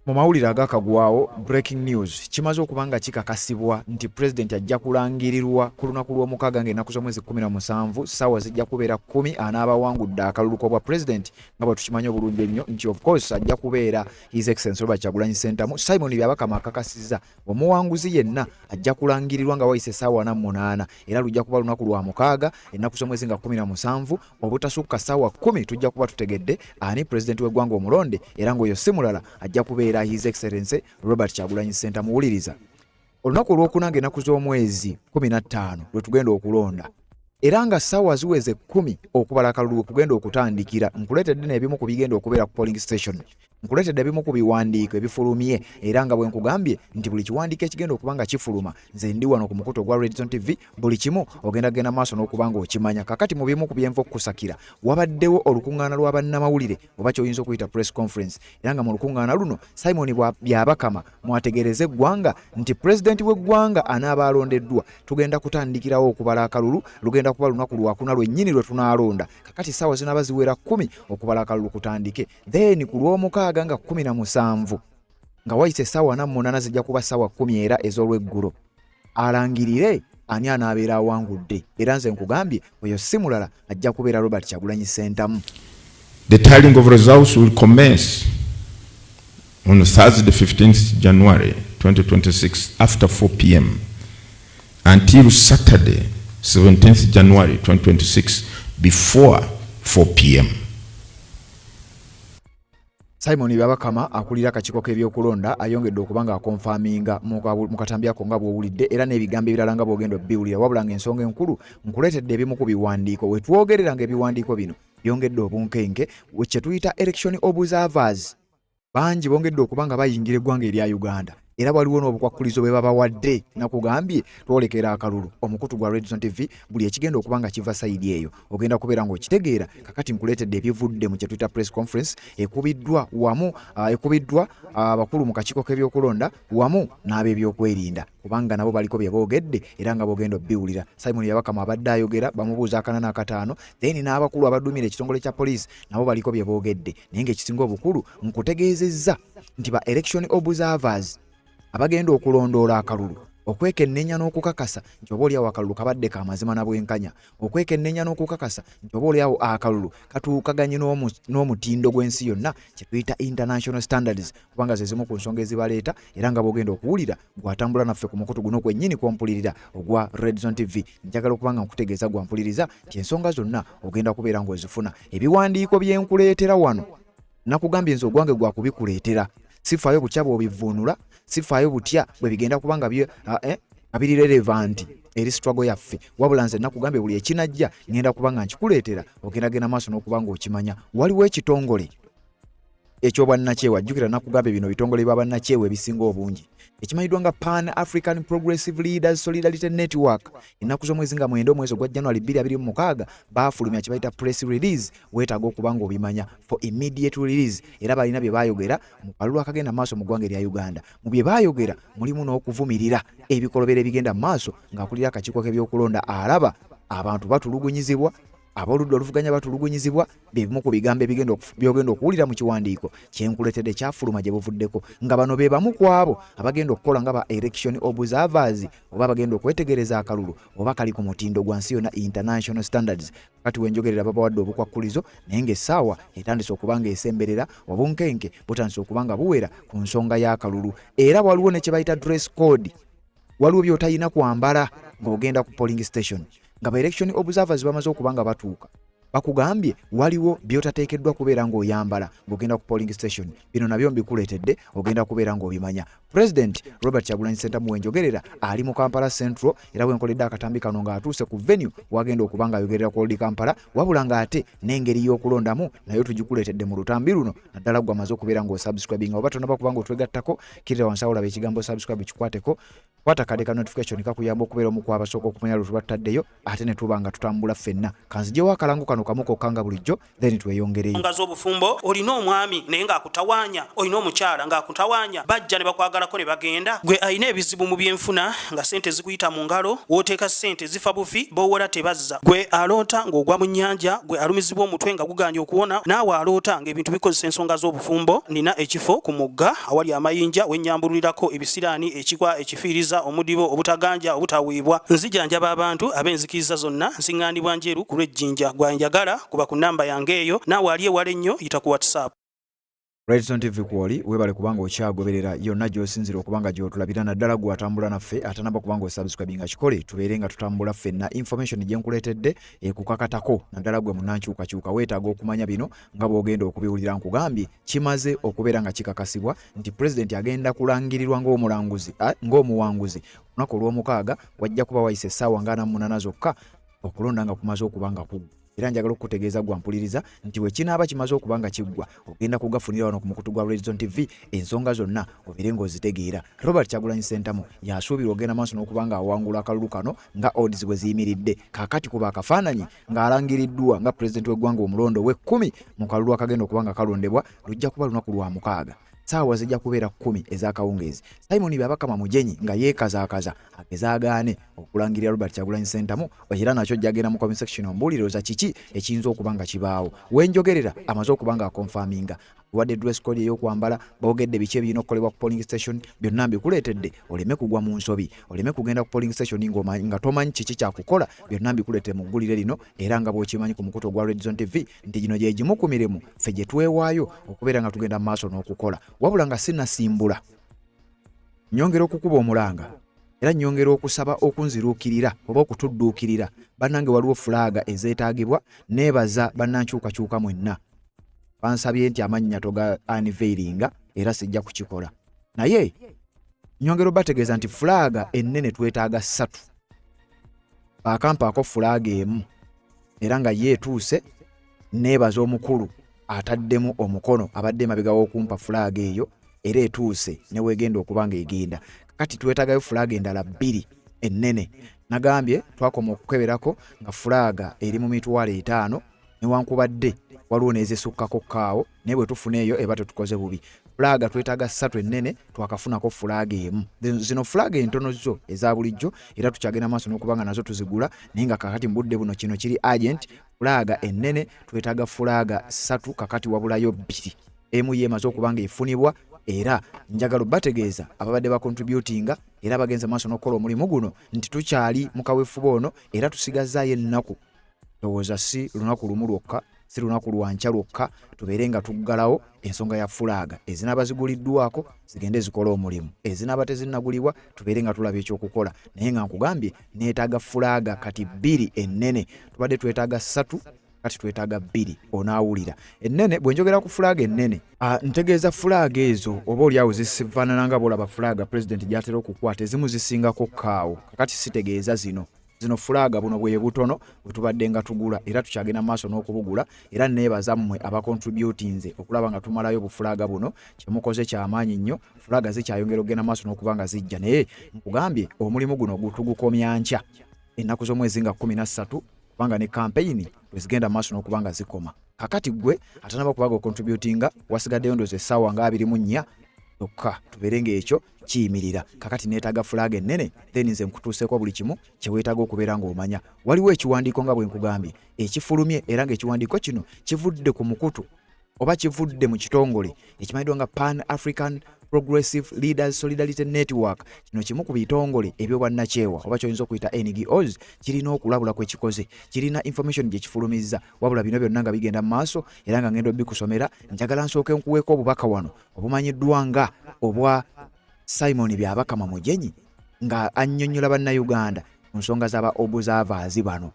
Mu mawulire agakagwawo, breaking news, kimaze okuba nga kikakasibwa nti pulezidenti ajja kulangirirwa ku lunaku lw'omukaaga ng'ennaku z'omwezi 17, ssaawa zijja kubeera 10, anaabawangudde akalulu k'obwa pulezidenti, nga bwe tukimanyi obulungi ennyo nti of course ajja kubeera His Excellency Robert Kyagulanyi Ssentamu. Simon Byabakama akakasizza omuwanguzi yenna ajja kulangirirwa nga wayise essaawa 48, era lujja kuba lunaku lwa mukaaga, ennaku z'omwezi nga 17, obutasukka ssaawa 10 tujja kuba tutegedde ani pulezidenti w'eggwanga omulonde, era ng'oyo si mulala, ajja kubeera His Excellency Robert Kyagulanyi Ssentamu. Muwuliriza, olunaku olwokuna ng'ennaku z'omwezi 15 lwe tugenda okulonda, era nga ssaawa ziweze 10 okubala akalulu we kugenda okutandikira. Nkuleetedde n'ebimu ku bigenda okubeera ku polling station, nkuleetedde ebimu ku biwandiiko ebifulumye, era nga bwe nkugambye nti buli kiwandiiko ekigenda okuba nga kifuluma, nze ndi wano ku mukutu ogwa Redzone TV, buli kimu ogenda genda maaso n'okuba nga okimanya. Kakati mu bimu ku byenva okukusakira, wabaddewo olukuŋŋaana lwa bannamawulire oba kyoyinza okuyita press conference, era nga mu lukuŋŋaana luno Simon Byabakama mwategeereza eggwanga nti pulezidenti w'eggwanga anaaba alondeddwa, tugenda kutandikirawo okubala akalulu, lugenda kuba lunaku lwakuna lwennyini lwe tunaalonda. Kakati essaawa zinaaba ziwera 10 okubala akalulu kutandike, then ku lw'omukaaga nga 17, nga wayise essaawa 48, zijja kuba ssaawa 10 era ez'olweggulo, alangirire ani anaabeera awangudde. Era nze nkugambye, oyo si mulala, ajja kubeera Robert Kyagulanyi Ssentamu. The tallying of results will commence on Thursday, 15th January 2026 after 4 p.m. until Saturday, 17th January 2026 before 4 p.m. Simon Byabakama akulira akakiiko k'ebyokulonda ayongedde okuba nga aconfirminga mu katambi ako nga bw'owulidde, era n'ebigambo ebirala nga bw'ogenda obbiwulira. Wabula ng'ensonga enkulu, nkuleetedde ebimu ku biwandiiko we twogerera, ng'ebiwandiiko bino byongedde obunkenke kye tuyita election observers. Bangi bongedde okuba nga bayingira eggwanga erya Uganda, era waliwo n'obukwakkulizo bwe babawadde. Nakugambye twolekera akalulu, omukutu gwa Redzone TV, buli ekigenda okuba nga kiva side eyo ogenda kubeera ng'okitegeera. Kakati nkuleetedde ebivudde mu kye tuyita press conference ekubiddwa wamu ekubiddwa abakulu mu kakiiko k'ebyokulonda wamu n'ab'ebyokwerinda, kubanga nabo baliko bye boogedde, era nga bwogenda obbiwulira. Simon Byabakama abadde ayogera, bamubuuza akana n'akataano, then n'abakulu abaddumira ekitongole kya poliisi nabo baliko bye boogedde. Naye ng'ekisinga obukulu, nkutegeezezza nti ba election observers abagenda okulondoola akalulu, okwekenneenya n'okukakasa nti oba oliawo akalulu kabadde ka mazima na bwenkanya, okwekenneenya n'okukakasa nti oba oliawo akalulu katuukaganye n'omutindo gw'ensi yonna kye tuyita international standards, kubanga ze zimu ku nsonga ezibaleeta. Era nga bw'ogenda okuwulira, gwatambula naffe ku mukutu guno gwennyini kwompulirira ogwa Redzone TV, njagala okuba nga nkutegeeza gwampuliriza nti ensonga zonna ogenda kubeera ng'ozifuna. Ebiwandiiko byenkuleetera wano, nakugambye nze ogwange gwakubikuleetera, sifaayo butya bw'obivuunula, sifaayo butya bwe bigenda kuba nga biri relevant eri struggle yaffe, wabula nze nakugambye buli ekinajja ngenda kuba nga nkikuleetera, ogenda genda maaso n'okuba ng'okimanya. Waliwo ekitongole ekyobwannakyewa, jjukira nakugambye bino bitongole bya bannakyewa ebisinga obungi, ekimanyiddwa nga Pan African Progressive Leaders Solidarity Network. Ennaku z'omwezi nga 9 omwezi ogwa January 2026 baafulumya kye bayita press release, weetaaga okuba ng'obimanya, for immediate release. Era balina bye baayogera mu kalulu akagenda maaso mu ggwanga erya Uganda. Mu bye baayogera mulimu n'okuvumirira ebikolobero ebigenda mu maaso, ng'akulira akakiiko k'ebyokulonda alaba abantu batulugunyizibwa, ab'oludda oluvuganya batulugunyizibwa. Bye bimu ku bigambo ebigenda by'ogenda okuwulira mu kiwandiiko kyenkuletedde kyafuluma gye buvuddeko, nga bano be bamu ku abo abagenda okukola nga ba election observers oba abagenda okwetegereza akalulu oba kali ku mutindo gwa nsi yonna, international standards. Kati wenjogerera babawadde obukwakkulizo, naye ng'essaawa etandise okuba ng'esemberera, obunkenke butandise okuba nga buwera ku nsonga y'akalulu. Era waliwo ne kye bayita dress code, waliwo by'otalina kwambala ng'ogenda ku polling station. Nga ba election observers bamaze okuba nga batuuka, bakugambye waliwo by'otateekeddwa kubeera ng'oyambala ng'ogenda ku polling station. Bino nabyo mbikuleetedde, ogenda kubeera ng'obimanya. President Robert Kyagulanyi Ssentamu wenjogerera ali mu Kampala Central, era wenkoledde akatambi kano ng'atuuse ku venue wagenda okuba ng'ayogerera ku Old Kampala. Wabula ng'ate n'engeri y'okulondamu nayo tugikuleetedde mu lutambi luno, naddala gwe amaze okubeera ng'osubscribinga oba tonaba kuba ng'otwegattako, kirira wansi awo olaba ekigambo subscribe, kikwateko, kwata kade ka notification kakuyamba okubeera omu ku abasooka okumanya lwe tuba tutaddeyo, ate ne tuba nga tutambula ffenna. Kanziggyewo akalango kano. kano kamu kokka nga bulijjo, then tweyongereyo. Nga z'obufumbo, olina omwami naye ng'akutawaanya, olina omukyala ng'akutawaanya, bajja ne bakwagalako ne bagenda. Gwe alina ebizibu mu byenfuna nga ssente zikuyita mu ngalo, w'oteeka ssente zifa bufi, b'owola tebazza. Gwe aloota ng'ogwa mu nnyanja, gwe alumizibwa omutwe nga gugaanye okuwona, naawe aloota ng'ebintu bikozesa ensonga z'obufumbo, nina ekifo ku mugga awali amayinja we nnyambululirako ebisiraani, ekikwa, ekifiiriza, omudibo, obutaganja, obutaweebwa. Nzijanjaba abantu ab'enzikiriza zonna, nsiŋŋaanibwa Njeru ku lw'e Jinja. Gwe anjagala kuba ku nnamba yange eyo, naawe ali ewala ennyo yita ku WhatsApp. Redson TV kwoli, webale kubanga okyagoberera yonna gy'osinzira okuba nga gy'otulabira, naddala gwe atambula naffe atanaba kuba nga osubscribinga, kikole tubeere nga tutambula ffenna. Information gye nkuleetedde ekukakatako, naddala gwe munnankyukakyuka weetaaga okumanya bino nga bw'ogenda okubiwulira. Nkugambye kimaze okubeera nga kikakasibwa nti pulezidenti agenda kulangirirwa ng'omulanguzi ng'omuwanguzi olunaku olw'omukaaga. Wajja kuba wayise essaawa nga 48 zokka okulonda nga kumaze okuba nga kuggwa, era njagala okukutegeeza gwa mpuliriza nti bwe kinaaba kimaze okuba nga kiggwa, ogenda kugafunira wano ku mukutu gwa Redzone TV, ensonga zonna obeere ng'ozitegeera. Robert Kyagulanyi Ssentamu yasuubirwa ogenda maaso n'okuba nga awangula akalulu kano nga odds bwe ziyimiridde kaakati. Kuba akafaananyi ng'alangiriddwa nga pulezidenti w'eggwanga omulondo ow'ekkumi mu kalulu akagenda okuba nga kalondebwa. Lujja kuba lunaku lwa mukaaga, saawa zijja kubeera 10 ez'akawungeezi. Simon Byabakama Mugenyi nga yeekazaakaza agezaagaane okulangirira Robert Kyagulanyi Ssentamu, era nakyo jjagenda mu comment section ombuulire kiki ekiyinza okuba nga kibaawo. Wenjogerera amaze okuba nga akonfaminga, wadde dress code ey'okwambala, boogedde biki ebirina okukolebwa ku polling station. Byonna mbikuleetedde oleme kugwa mu nsobi, oleme kugenda ku polling station nga tomanyi kiki kyakukola. Byonna mbikuleetedde mu ggulire lino, era nga bw'okimanyi ku mukutu ogwa Redzone TV nti gino gye gimu ku mirimu ffe gye twewaayo okubeera nga tugenda mu maaso n'okukola. Wabula nga sinasimbula, nyongera okukuba omulanga era nyongera okusaba okunziruukirira oba okutudduukirira. Bannange, waliwo fulaaga ezeetaagibwa. Neebaza bannankyukakyuka mwenna bansabye nti amannya toga unveilinga, era sijja kukikola, naye nyongera obategeeza nti fulaaga ennene twetaaga ssatu. Bakampaako fulaaga emu era nga ye etuuse. Neebaza omukulu ataddemu omukono abadde emabega w'okumpa fulaaga eyo, era etuuse neweegenda okuba nga egenda. Kati twetaagayo fulaaga endala bbiri ennene. Nagambye twakoma okukeberako nga fulaaga eri mu 50,000, newankubadde waliwo n'ezisukkako kaawo, naye bwe tufuna eyo eba tetukoze bubi. Fulaaga twetaaga ssatu ennene, twakafunako fulaaga emu. Zino fulaaga entono zo eza bulijjo era tukyagenda maaso n'okuba nga nazo tuzigula, naye nga kakati mu budde buno kino kiri urgent. Fulaaga ennene twetaaga fulaaga ssatu, kakati wabulayo bbiri, emu ye emaze okuba nga efunibwa. Era njagala obategeeza ababadde bacontributinga era bagenze maaso n'okukola omulimu guno nti tukyali mu kaweefube ono, era tusigazzaayo ennaku, ndowooza si lunaku lumu lwokka, si lunaku lwankya lwokka, tubeere nga tuggalawo ensonga ya fulaaga. Ezinaaba ziguliddwako zigende zikole omulimu, ezinaaba tezinnagulibwa tubeere nga tulaba ekyokukola. Naye nga nkugambye neetaaga fulaaga kati bbiri ennene. Tubadde twetaaga ssatu, kati twetaaga bbiri. Onaawulira ennene. Bwe njogera ku fulaaga ennene, ntegeeza fulaaga ezo oba oliawo zifaanana nga bwolaba fulaaga pulezidenti gy'atera okukwata, ezimu zisingako kaawo. Kakati sitegeeza zino. Zino fulaaga buno bwe butono bwe tubadde nga tugula, era tukyagenda maaso n'okubugula. Era neebaza mmwe abacontributinze okulaba nga tumalayo bufulaaga buno. Kyemukoze kyamaanyi nnyo. Fulaaga zikyayongera okugenda maaso n'okuba nga zijja, naye nkugambye omulimu guno tugukomya nkya, ennaku z'omwezi nga 13, kubanga ne kampeyini bwe zigenda maaso n'okuba nga zikoma. Kakati gwe atanaba kubaga ocontributinga, wasigaddeyo ndowooza essaawa nga 24 zokka tubeere ng'ekyo kiyimirira. Kakati neetaaga fulaaga ennene, then nze nkutuuseeko buli kimu kye weetaaga okubeera ng'omanya. Waliwo ekiwandiiko nga bwe nkugambye ekifulumye, era ng'ekiwandiiko kino kivudde ku mukutu oba kivudde mu kitongole ekimanyiddwa nga Pan African Progressive Leaders Solidarity Network. Kino kimu ku bitongole ebyobwannakyewa oba kyoyinza okuyita NGOs. Kirina okulabula kwe kikoze, kirina information gye kifulumizza. Wabula bino byonna nga bigenda mu maaso era nga ngenda obikusomera, njagala nsooke nkuweeko obubaka wano obumanyiddwa nga obwa Simon Byabakama Mugenyi nga annyonnyola Bannayuganda ku nsonga z'aba observers bano,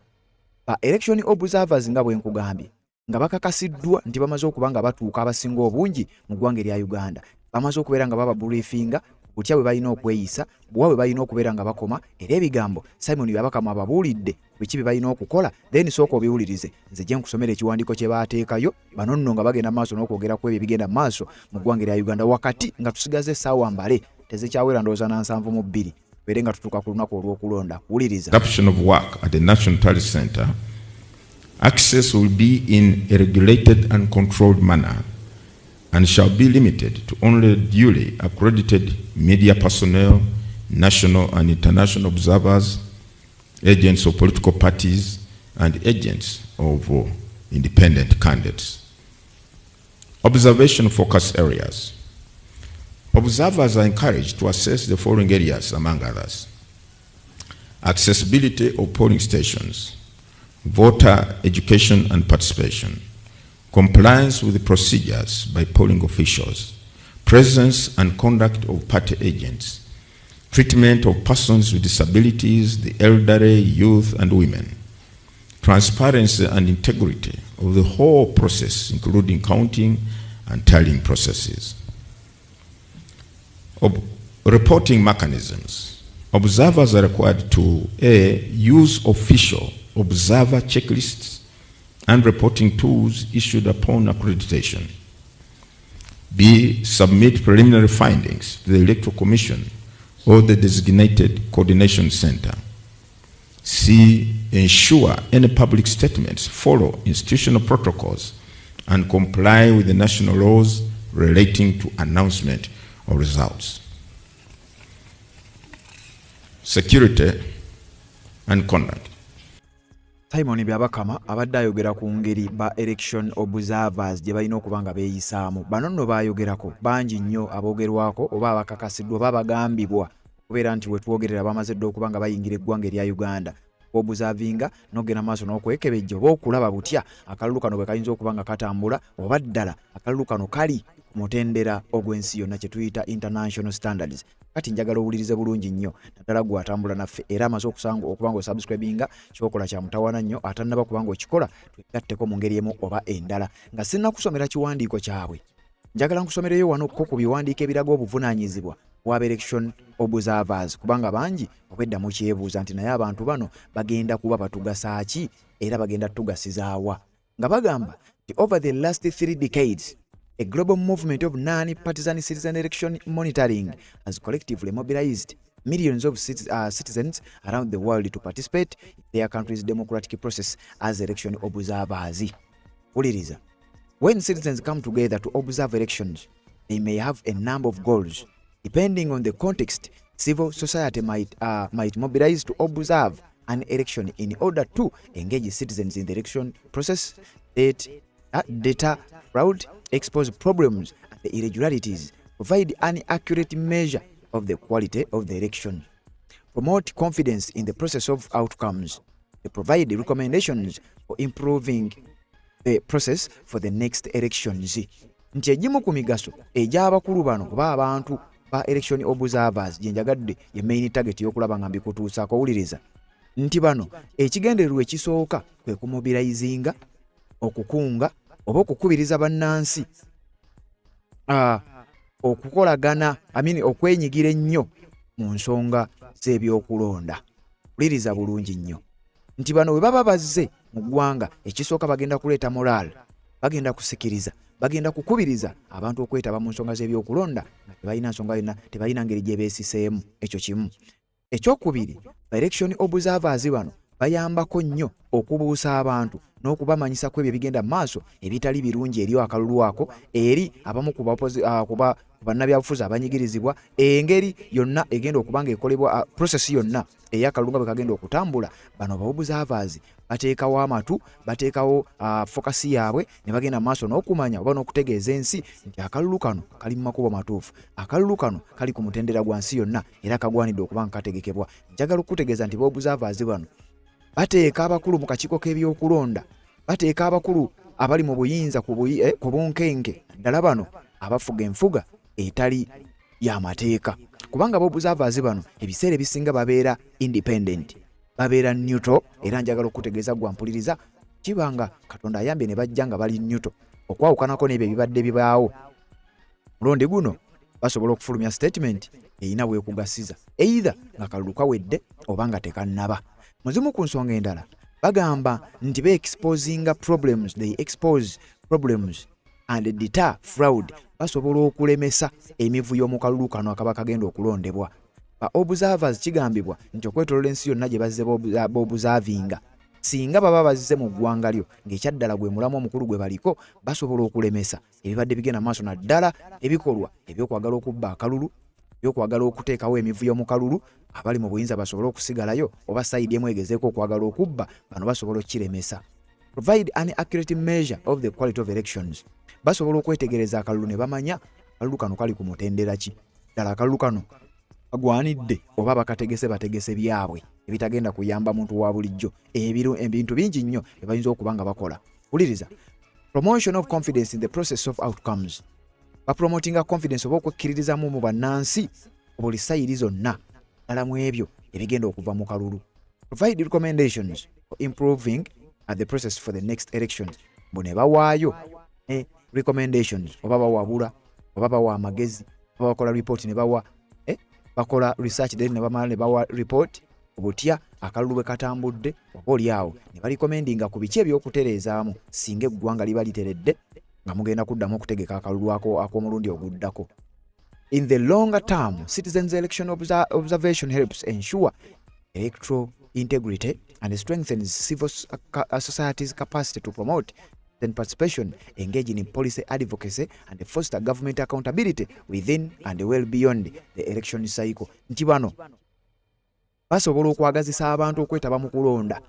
ba election observers, nga bwe nkugambye nga bakakasiddwa nti bamaze okuba nga batuuka abasinga obungi mu ggwanga erya Uganda. Bamaze okubeera nga baba briefinga butya bwe balina okweyisa, buwa bwe balina okubeera nga bakoma, era ebigambo Simon Byabakama ababuulidde biki bye balina okukola. Then sooka obiwulirize, nze gye nkusomera ekiwandiiko kye baateekayo. Bano nno nga bagenda maaso n'okwogera ku ebyo ebigenda maaso mu ggwanga erya Uganda wakati nga tusigaza essaawa mbale, tezikyawera ndowooza na 72 tubeere nga tutuuka ku lunaku olw'okulonda. Wuliriza. Resumption of work at the National Tally Center. Access will be in a regulated and controlled manner and shall be limited to only duly accredited media personnel, national and international observers, agents of political parties, and agents of independent candidates. Observation focus areas. Observers are encouraged to assess the following areas, among others: accessibility of polling stations, voter education and participation, compliance with the procedures by polling officials, presence and conduct of party agents, treatment of persons with disabilities, the elderly, youth, and women, transparency and integrity of the whole process, including counting and tallying processes. Reporting mechanisms. Observers are required to A, use official observer checklists and reporting tools issued upon accreditation. B, submit preliminary findings to the Electoral Commission or the designated coordination center. C, ensure any public statements follow institutional protocols and comply with the national laws relating to announcement of results. Security and conduct. Simon Byabakama abadde ayogera ku ngeri ba election observers gye balina okuba nga beeyisaamu. Bano nno baayogerako bangi nnyo aboogerwako oba abakakasiddwa oba abagambibwa okubeera nti we twogerera bamaze dda okuba nga bayingira eggwanga erya Uganda observinga n'okugenda maaso n'okwekebejja oba okulaba butya akalulu kano bwe kayinza okuba nga katambula, oba ddala akalulu kano kali ku mutendera ogw'ensi yonna, kye tuyita international standards. Kati njagala owulirize bulungi nnyo, naddala gwe atambula naffe era amaze okusanga okuba nga osubscribinga. Kyokola kya mutawaana nnyo. Atannaba kuba nga okikola, twegatteko mu ngeri emu oba endala. Nga sinnakusomera kiwandiiko kyabwe, njagala nkusomereyo wano ko ku biwandiiko ebiraga obuvunaanyizibwa bwa election observers, kubanga bangi obwedda mukyebuuza nti naye abantu bano bagenda kuba batugasa ki era bagenda tugasizaawa. Nga bagamba nti over the last 3 decades, a global movement of non-partisan citizen election monitoring has collectively mobilized millions of citizens around the world to participate in their country's democratic process as election observers. Wuliriza. When citizens come together to observe elections, they may have a number of goals. Depending on the context, civil society might mobilize to observe an election in order to engage citizens in the election process, deter fraud, expose problems and the irregularities, provide an accurate measure of the quality of the election, promote confidence in the process of outcomes, they provide recommendations for improving the process for the next elections. Nti egimu ku migaso egy'abakulu bano oba abantu ba election observers gye njagadde, ye main target y'okulaba nga mbikutuusaako, owuliriza nti bano ekigendererwa ekisooka kwe kumobilizinga, okukunga oba okukubiriza bannansi okukolagana, I mean, okwenyigira ennyo mu nsonga z'ebyokulonda. Wuliriza bulungi nnyo nti bano bwe baba bazze mu ggwanga, ekisooka bagenda kuleeta morale, bagenda kusikiriza, bagenda kukubiriza abantu okwetaba mu nsonga z'ebyokulonda nga tebalina nsonga yonna, tebalina ngeri gye beesiseemu. Ekyo kimu. Ekyokubiri, election observers bano bayambako nnyo okubuusa abantu n'okubamanyisa ku ebyo ebigenda mu maaso ebitali birungi eri akalulu ako, eri abamu ku bannabyabufuzi abanyigirizibwa, engeri yonna egenda okuba nga ekolebwa, process yonna ey'akalulu nga bwe kagenda okutambula. Bano ba observers bateekawo amatu, bateekawo focus yaabwe ne bagenda mu maaso n'okumanya oba n'okutegeeza ensi nti akalulu kano kali mu makubo matuufu, akalulu kano kali ku mutendera gwa nsi yonna era kagwanidde okuba nga kategekebwa. Njagala okukutegeeza nti ba observers bano bateeka abakulu mu kakiiko k'ebyokulonda, bateeka abakulu abali mu buyinza ku bunkenke, ddala bano abafuga enfuga etali y'amateeka, kubanga ba observers bano ebiseera ebisinga babeera independent, babeera neutral. Era njagala okutegeeza gwa mpuliriza, kiba nga Katonda ayambye ne bajja nga bali neutral, okwawukanako n'ebyo ebibadde bibaawo mulundi guno, basobola okufulumya statement erina bwekugasiza, either nga kalulu kawedde oba nga tekannaba. Muzimu ku nsonga endala, bagamba nti be-exposinga problems, they expose problems and deter fraud. Basobola okulemesa emivuyo mu kalulu kano akaba kagenda okulondebwa. Ba observers kigambibwa nti okwetolola ensi yonna gye bazze b'observinga, Singa baba bazze mu ggwanga lyo ng'ekyaddala gwe mulamwa omukulu gwe baliko, basobola okulemesa ebibadde bigenda maaso naddala ebikolwa eby'okwagala okubba akalulu, eby'okwagala okuteekawo emivuyo mu kalulu, abali mu buyinza basobole okusigalayo oba sayidi emu egezeeko okwagala okubba, bano basobola okukiremesa. Provide an accurate measure of the quality of elections. Basobola okwetegereza akalulu ne bamanya akalulu kano kali ku mutendera ki, ddala akalulu kano bagwanidde oba bakategese bategese byabwe ebitagenda kuyamba muntu wa bulijjo. Ebintu bingi nnyo bye bayinza okuba nga bakola. Wuliriza. Promotion of confidence in the process of outcomes. Bapromotinga confidence oba okwekkiririzamu mu bannansi buli sayiri zonna ddala mu ebyo ebigenda okuva mu kalulu. Provide recommendations for improving at the process for the next elections. Mbu ne bawaayo ne recommendations oba bawabula oba bawa amagezi oba bakola report ne bawa bakola research then ne bamala ne bawa report obutya akalulu bwe katambudde oba oli awo ne barecommendinga ku biki ebyokutereezaamu singa eggwanga liba literedde nga mugenda kuddamu okutegeka akalulu ak'omulundi oguddako. In the longer term, citizens election observation helps ensure electoral integrity and strengthens civil society's capacity to promote then participation, engage in policy advocacy and foster government accountability within and well beyond the election cycle. Nti bano basobola okwagazisa abantu okwetaba mu kulonda,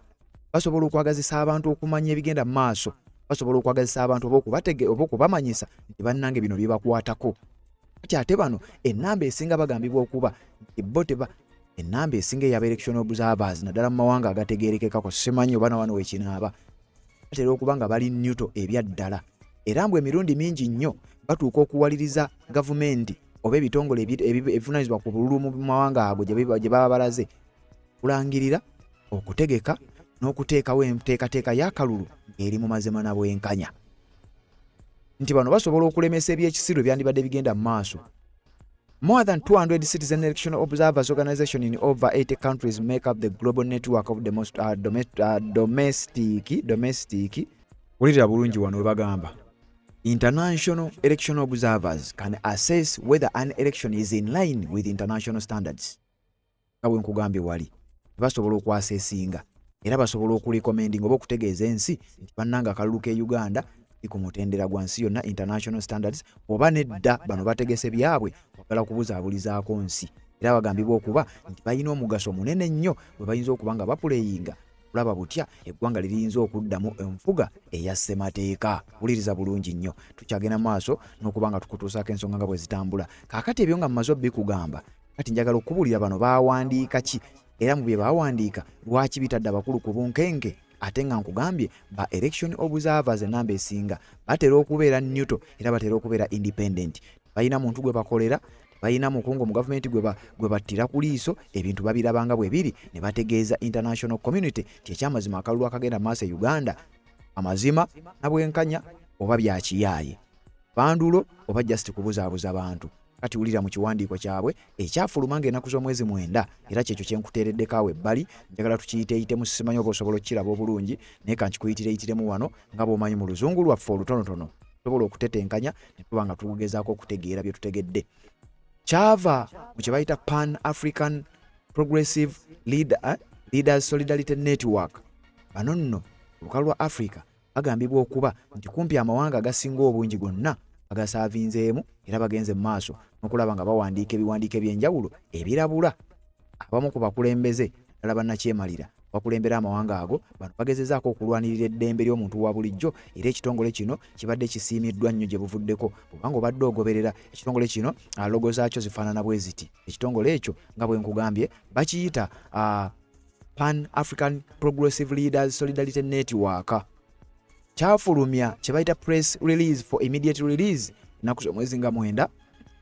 basobola okwagazisa abantu okumanya ebigenda mu maaso, basobola okwagazisa abantu oba okubatege oba okubamanyisa nti bannange bino bibakwatako. Kati ate bano ennamba esinga bagambibwa okuba nti bo teba ennamba esinga ey'aba election observers naddala mu mawanga agategeerekekako, simanyi oba na wano wekinaaba, batera okuba nga bali neutral ebyaddala, era mbu emirundi mingi nnyo batuuka okuwaliriza gavumenti oba ebitongole ebivunaanyizibwa ku bululu mu mawanga ago gye baba balaze kulangirira, okutegeka n'okuteekawo enteekateeka y'akalulu ng'eri mu mazima na bwenkanya. Nti bano basobola okulemesa ebyekisiru ebyandibadde bigenda mu maaso. More than 200 citizen election observers organization in over 80 countries make up the global network of the most, domestic. Wulirira bulungi wano we bagamba international election observers can assess whether an election is in line with international standards. Nga bwe nkugambye wali, basobola okwasesinga era basobola okurecommendinga oba okutegeeza ensi nti bannanga akalulu ke Uganda li ku mutendera gwa nsi yonna, international standards, oba nedda bano bategese byabwe kwagala kubuzaabulizaako nsi. Era bagambibwa okuba nti balina omugaso munene nnyo bwe bayinza okuba nga bapuleyinga kulaba butya eggwanga liriyinza okuddamu enfuga eya ssemateeka. Wuliriza bulungi nnyo, tukyagenda maaso n'okuba nga tukutuusaako ensonga nga bwe zitambula. Kaakati ebyo nga mmaze obbikugamba, kati njagala okubuulira bano baawandiika ki era mu bye baawandiika lwaki bitadde abakulu ku bunkenke. Ate nga nkugambye ba election observers ennamba esinga batera okubeera neutral era batera okubeera independent. Balina muntu gwe bakolera, balina mukungu mu gavumenti gwe battira ku liiso. Ebintu babirabanga bwe biri ne bategeeza international community nti ekyamazima akalulu akagenda maaso e Uganda amazima na bwenkanya oba byakiyaaye bandulo oba just kubuzaabuza bantu. Kati wulira mu kiwandiiko kyabwe ekyafuluma ng'ennaku z'omwezi 9, era kyekyo kyenkuteereddeko awo ebbali, njagala tukiyiteeyitemu. Simanyi oba osobola okukiraba obulungi, naye kankikuyitireyitiremu wano. Nga bw'omanyi mu luzungu lwaffe olutonotono tusobola okutetenkanya ne tuba nga tugezaako okutegeera bye tutegedde. Kyava mu kye bayita Pan African Progressive Leaders Solidarity Network. Bano nno olukalu lwa Africa bagambibwa okuba nti kumpi amawanga agasinga obungi gonna bagasaavinzeemu, era bagenze mu maaso n'okulaba nga bawandiika ebiwandiiko ebyenjawulo ebirabula abamu ku bakulembeze, ddala bannakyemalira bakulembera amawanga ago. Bano bagezezaako okulwanirira eddembe ly'omuntu wa bulijjo, era ekitongole kino kibadde kisiimiddwa nnyo gye buvuddeko. Bwobanga obadde ogoberera ekitongole kino, logo zaakyo zifaanana bwe ziti. Ekitongole ekyo nga bwe nkugambye bakiyita Pan African Progressive Leaders Solidarity Network. Kyafulumya kye bayita press release for immediate release ennaku z'omwezi nga 9,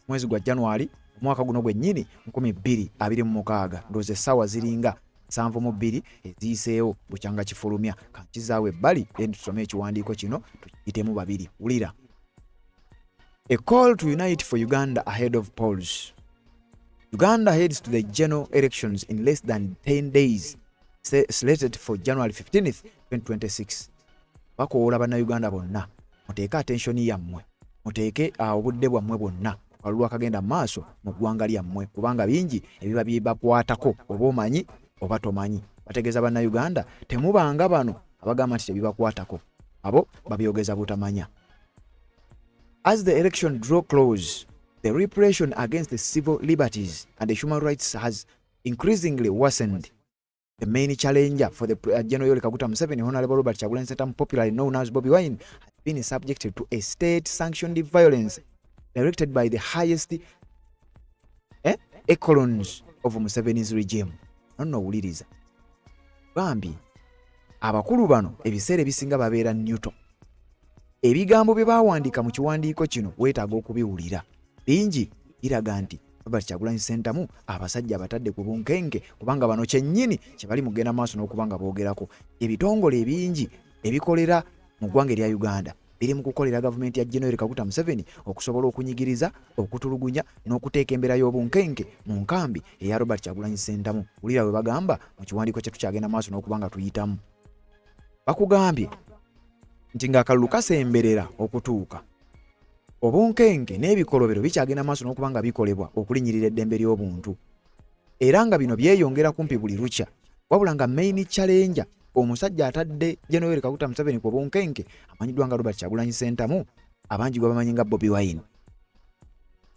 mwezi gwa January, omwaka guno gwennyini 2026. Ndowooza essaawa ziringa 72 eziyiseewo bukyanga kifulumya. Kankizaawo ebbali, then tusome ekiwandiiko kino tukiyitemu babiri. Wulira: A call to unite for Uganda ahead of polls. Uganda heads to the general elections in less than 10 days, slated for January 15th, 2026. Bakowoola Bannayuganda bonna, muteeke attention yammwe, muteeke obudde bwammwe bwonna ku kalulu akagenda mu maaso mu ggwanga lyammwe, kubanga bingi ebiba bibakwatako, oba omanyi oba tomanyi. Bategeeza Bannayuganda temubanga bano abagamba nti tebibakwatako, abo babyogeza butamanya. As the election draw close, the repression against the civil liberties and the human rights has increasingly worsened. The main challenger for the General Yoweri Kaguta Museveni, Honorable Robert Kyagulanyi Ssentamu, popularly known as Bobi Wine, has been subjected to a state-sanctioned violence directed by the highest echelons of Museveni's regime. Nonno wuliriza. Bambi, abakulu bano ebiseera ebisinga babeera neutral. Ebigambo bye baawandiika mu kiwandiiko kino weetaaga okubiwulira. Bingi biraga nti Robert Kyagulanyi Ssentamu abasajja abatadde ku bunkenke, kubanga bano kyennyini kye bali mugenda maaso n'okuba nga boogerako. Ebitongole ebingi ebikolera mu ggwanga erya Uganda biri mu kukolera gavumenti ya General Kaguta Museveni okusobola okunyigiriza, okutulugunya n'okuteeka embeera y'obunkenke mu nkambi eya Robert Kyagulanyi Ssentamu. Wulira bwe bagamba mu kiwandiiko kye tukyagenda maaso n'okuba nga tuyitamu. Bakugambye nti ng'akalulu kasemberera okutuuka, obunkenke n'ebikolobero bikyagenda maaso n'okuba nga bikolebwa okulinnyirira eddembe ly'obuntu, era nga bino byeyongera kumpi buli lukya. Wabula nga main challenger, omusajja atadde General Kaguta Museveni ku bunkenke, amanyiddwa nga Robert Kyagulanyi Ssentamu, abangi gwe bamanyi nga Bobi Wine,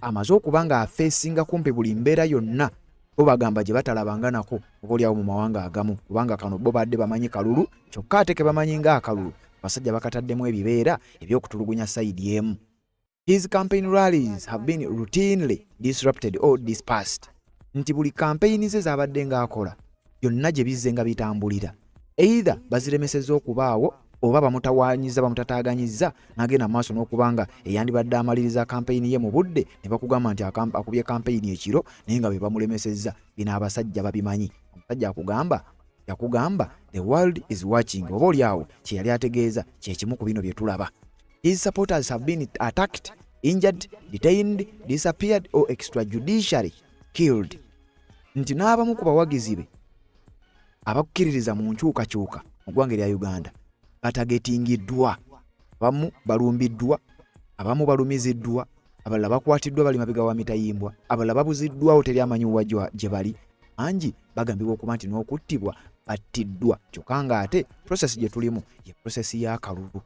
amaze okuba nga afeesinga kumpi buli mbeera yonna bo bagamba gye batalabanga nako oba oliawo mu mawanga agamu, kubanga kano bo badde bamanyi kalulu kyokka ate ke bamanyi ng'akalulu abasajja bakataddemu ebibeera eby'okutulugunya side emu. His campaign rallies have been routinely disrupted or dispersed. Nti buli campaign ze z'abadde ng'akola byonna gye bizze nga bitambulira, either baziremesezza okubaawo oba bamutawaanyizza, bamutataaganyizza n'agenda mu maaso n'okuba nga eyandibadde amaliriza kampeyini ye mu budde ne bakugamba nti akubye kampeyini ekiro naye nga be bamulemesezza. Bino abasajja babimanyi. Omusajja akugamba, yakugamba, "The world is watching." Oba oli awo kye yali ategeeza kye kimu ku bino bye tulaba. His supporters have been attacked, injured, detained, disappeared or extrajudicially killed. Nti n'abamu ku bawagizi be abakkiririza mu nkyukakyuka mu ggwanga erya Uganda batagetingiddwa, abamu balumbiddwa, abamu balumiziddwa, abalala bakwatiddwa bali mabega wa mitayimbwa, abalala babuziddwawo teri amanyi wa gye bali, bangi bagambibwa okuba nti n'okuttibwa battiddwa. Kyokka ng'ate process gye tulimu ye process y'akalulu.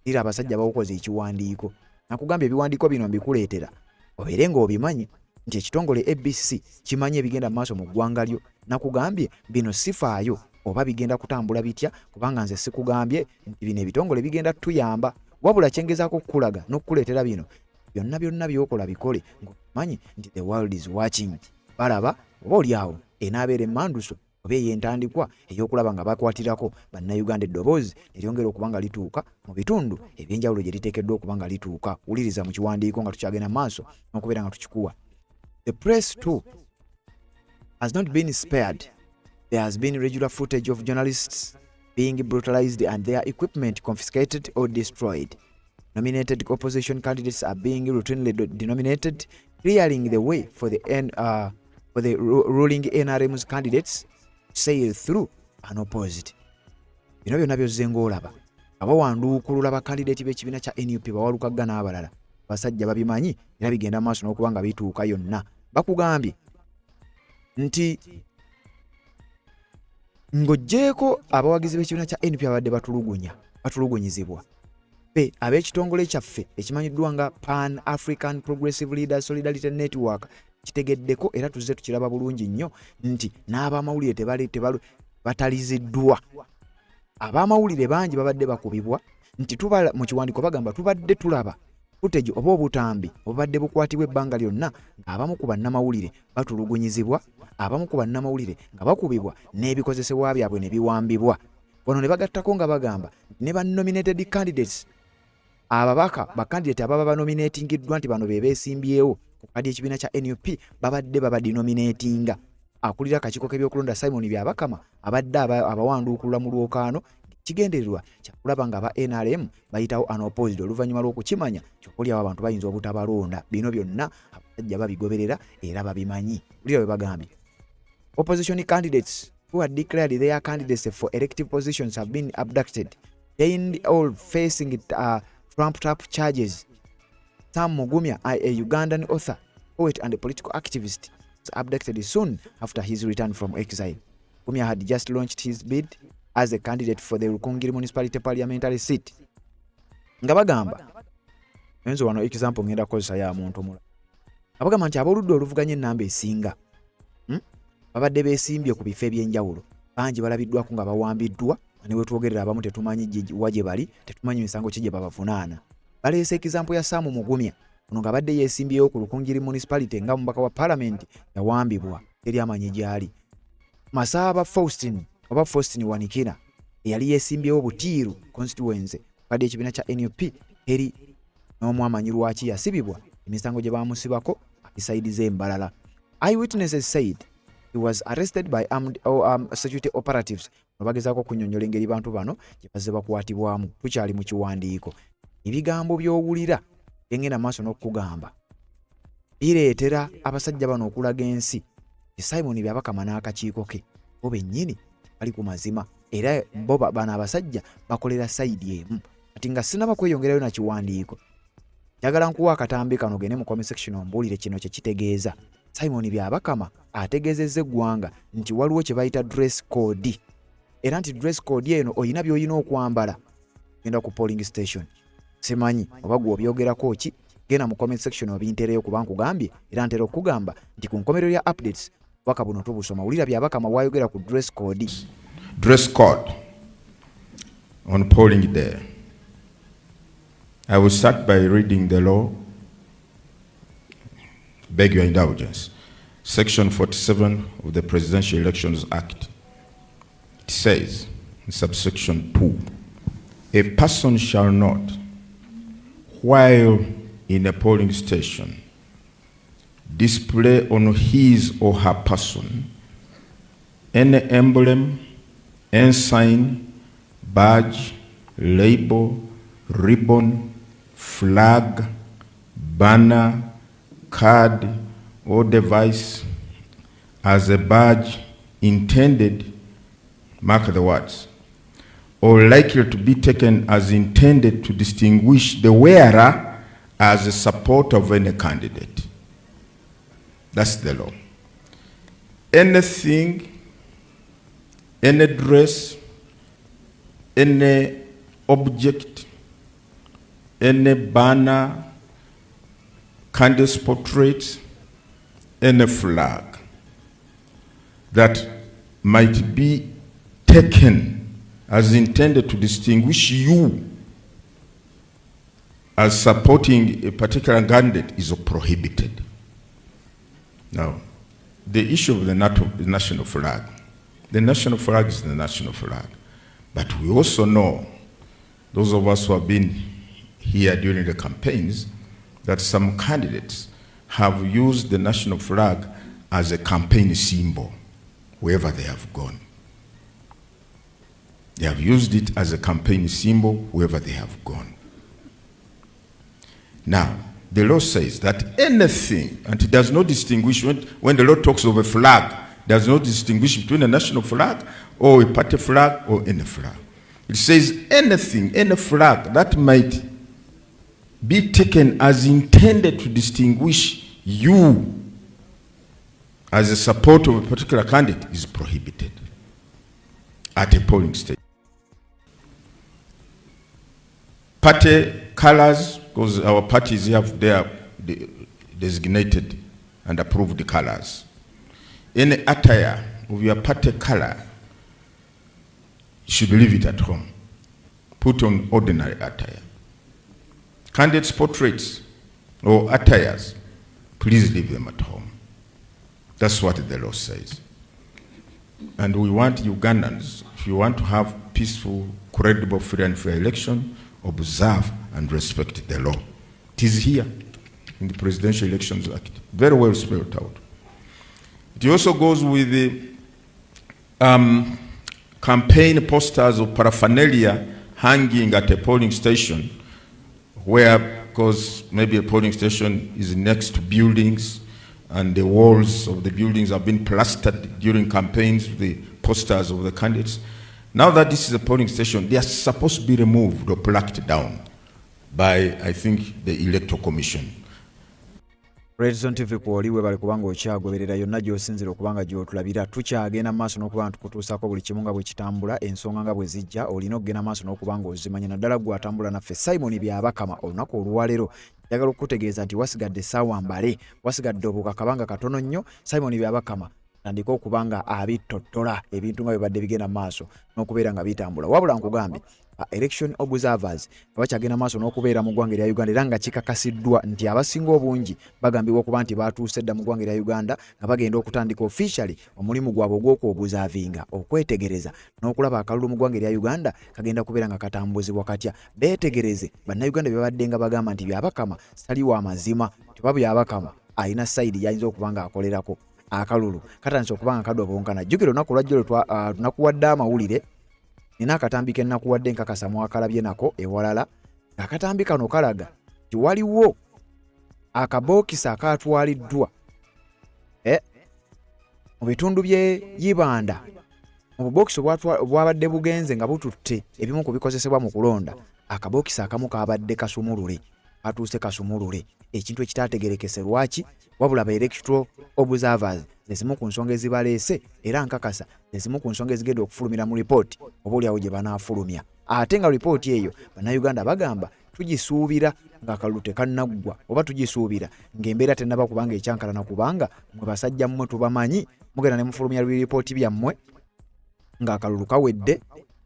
Era abasajja bawukoze ekiwandiiko. Nakugambye ebiwandiiko bino mbikuleetera obeere ng'obimanyi nti ekitongole ABC kimanyi ebigenda mu maaso mu ggwanga lyo. Nakugambye bino sifaayo oba bigenda kutambula bitya, kubanga nze sikugambye nti bino ebitongole bigenda tuyamba, wabula kyengezaako okukulaga n'okukuleetera bino byonna byonna by'okola bikole ng'omanyi nti the world is watching. Balaba oba oli awo enaabeera emmanduso oba ey'entandikwa ey'okulaba nga bakwatirako Bannayuganda eddoboozi eryongera okuba nga lituuka mu bitundu ebyenjawulo gye liteekeddwa okuba nga lituuka. Wuliriza mu kiwandiiko nga tukyagenda maaso n'okubeera nga tukikuwa. The press too has not been spared. There has been regular footage of journalists being brutalized and their equipment confiscated or destroyed. Nominated opposition candidates are being routinely denominated, clearing the way for the ruling NRM's candidates to sail through unopposed. Bino byonna byozze ng'olaba nga bawanduukulula bakandideeti b'ekibiina kya NUP, bawalukagga n'abalala. Abasajja babimanyi era bigenda maaso n'okuba nga bituuka yonna. Bakugambye nti ng'oggyeeko abawagizi b'ekibiina kya NUP abadde batulugunya, batulugunyizibwa, ffe ab'ekitongole kyaffe ekimanyiddwa nga Pan African Progressive Leaders Solidarity Network kitegeddeko era tuzze tukiraba bulungi nnyo nti n'abamawulire bataliziddwa. Abamawulire bangi babadde bakubibwa nti tubala mu kiwandiiko bagamba tubadde tulaba footage oba obutambi obubadde bukwatibwa ebbanga lyonna ng'abamu ku bannamawulire batulugunyizibwa, abamu ku bannamawulire nga bakubibwa n'ebikozesebwa byabwe ne biwambibwa. Wano ne bagattako nga bagamba nti ne ba nominated candidates, ababaka, bakandidate ababa banominatingiddwa nti bano be beesimbyewo ku kadi ekibiina kya NUP, babadde babadenominatinga. Akulira akakiiko k'ebyokulonda Simon Byabakama abadde abawanduukulula mu lwokaano, kigendererwa kyakulaba nga aba NRM bayitawo unopposed oluvannyuma lw'okukimanya kyokka oli awo abantu bayinza obutabalonda. Bino byonna abasajja babigoberera era babimanyi. Wulira bwe bagambye: Opposition candidates who had declared their candidacy for elective positions have been abducted, detained or facing trumped up charges. Sam Mugumya, a Ugandan author, poet and a political activist, was abducted soon after his return from exile. Mugumya had just launched his bid as a candidate for the Rukungiri Municipality parliamentary seat. Nga bagamba enzo wano example ngenda kukozesa ya muntu omulala. Abagamba nti ab'oludda oluvuganya ennamba esinga Babadde beesimbye ku bifo eby'enjawulo. Bangi balabiddwako nga bawambiddwa nga ne wetwogerera abamu tetumanyi wa gye bali, tetumanyi misango ki gye babavunaana. Baleese ekizampo ya Sam Mugumya ono ng'abadde yeesimbyewo ku Rukungiri Municipality nga omubaka wa palamenti yawambibwa teri amanyi gy'ali. Masaaba Faustin oba Faustin Wanikina eyali yeesimbyewo Butiiru constituency ku kadi ekibiina kya NUP teri n'omu amanyi lwaki yasibibwa emisango gye baamusibako ali sayidi z'embalala. Eyewitnesses said he was arrested by armed oh, security operatives. Bano bagezaako okunyonyola engeri bantu bano gye bazze bakwatibwamu. Tukyali mu kiwandiiko. Ebigambo by'owulira byengenda maaso n'okukugamba bireetera abasajja bano okulaga ensi nti Simon Byabakama n'akakiiko ke bo bennyini bali ku mazima era bo bano abasajja bakolera sayidi emu. Kati nga sinaba kweyongerayo na kiwandiiko, njagala nkuwa akatambi kano ogende mu comment section ombuulire kino kye kitegeeza. Simon Byabakama ategeezezza eggwanga nti waliwo kye bayita dress code era nti dress code eno olina by'olina okwambala genda ku polling station. Simanyi oba gwe obyogerako ki, genda mu comment section obintereyo kuba nkugambye era ntera okukugamba nti ku nkomerero ya updates obubaka buno tubusoma. Wulira Byabakama bw'ayogera ku dress code. Dress code on polling day. I will start by reading the law. Beg your indulgence. Section 47 of the Presidential Elections Act. It says, in subsection 2, a person shall not, while in a polling station, display on his or her person any emblem, ensign, badge, label, ribbon, flag, banner, card, or device as a badge intended, mark the words, or likely to be taken as intended to distinguish the wearer as a supporter of any candidate. That's the law. Anything, any dress, any object, any banner, candidate's portrait, any flag that might be taken as intended to distinguish you as supporting a particular candidate is prohibited. Now, the issue of the national flag. The national flag is the national flag. But we also know, those of us who have been here during the campaigns, that some candidates have used the national flag as a campaign symbol wherever they have gone. They have used it as a campaign symbol wherever they have gone. Now, the law says that anything, and it does not distinguish, when the law talks of a flag, does not distinguish between a national flag or a party flag or any flag. It says anything, any flag that might be taken as intended to distinguish you as a support of a particular candidate is prohibited at a polling station. Party colors, because our parties have their designated and approved colors. Any attire of your party color, you should leave it at home. Put on ordinary attire. Candidates' portraits or attires, please leave them at home. That's what the law says. And we want Ugandans, if you want to have peaceful, credible, free and fair election, observe and respect the law. It is here in the Presidential Elections Act, very well spelled out. It also goes with the campaign posters of paraphernalia hanging at a polling station where, because maybe a polling station is next to buildings and the walls of the buildings have been plastered during campaigns with the posters of the candidates. Now that this is a polling station, they are supposed to be removed or plucked down by, I think, the Electoral Commission. Redson TV kwoli webale kubanga okyagoberera yonna gy'osinzira okuba nga gy'otulabira. Tukyagenda mu maaso n'okuba nga tukutuusaako buli kimu nga bwe kitambula, ensonga nga bwe zijja, olina okugenda maaso n'okuba nga ozimanya naddala ggwe atambula naffe. Simon Byabakama olunaku olwaleero njagala okukutegeeza nti wasigadde essaawa mbale, wasigadde obukakabanga katono nnyo. Simon Byabakama tandika okuba nga abittottola ebintu nga bibadde bigenda mu maaso n'okubeera nga bitambula. Wabula nkugambye election observers bakyagenda maaso n'okubeera mu ggwanga erya Uganda era nga kikakasiddwa nti abasinga obungi bagambibwa okuba nti baatuuse dda mu ggwanga erya Uganda nga bagenda okutandika officially omulimu gwabwe ogw'okuobuzavinga, okwetegereza n'okulaba akalulu mu ggwanga erya Uganda kagenda kubeera nga katambuzibwa katya, beetegereze Bannayuganda bye babadde nga bagamba nti Byabakama saliwo amazima teba Byabakama alina sayidi gy'ayinza okuba ng'akolerako. Akalulu katandise okuba nga kadobonkana. Jjukira olunaku olwajjo lwe nakuwadde amawulire, nina akatambi ke nakuwadde nkakasa mwakalabye nako ewalala. Akatambi kano kalaga nti waliwo akabookisi akaatwaliddwa mu bitundu by'e Ibanda. Mu bubookisi obwabadde bugenze nga bututte ebimu ku bikozesebwa mu kulonda, akabookisi akamu kaabadde kasumulule, katuuse kasumulule, ekintu ekitaategerekese lwaki. Wabula ba electoral observers ze zimu ku nsonga ezibaleese era nkakasa ze zimu ku nsonga ezigenda okufulumira mu ripooti oba oliawo gye banaafulumya. Ate nga ripooti eyo Bannayuganda bagamba tugisuubira ng'akalulu tekannaggwa oba tugisuubira ng'embeera tennaba kubanga ekyankalana, kubanga mwe basajja mmwe tubamanyi, mugenda ne mufulumya ripooti byammwe ng'akalulu kawedde,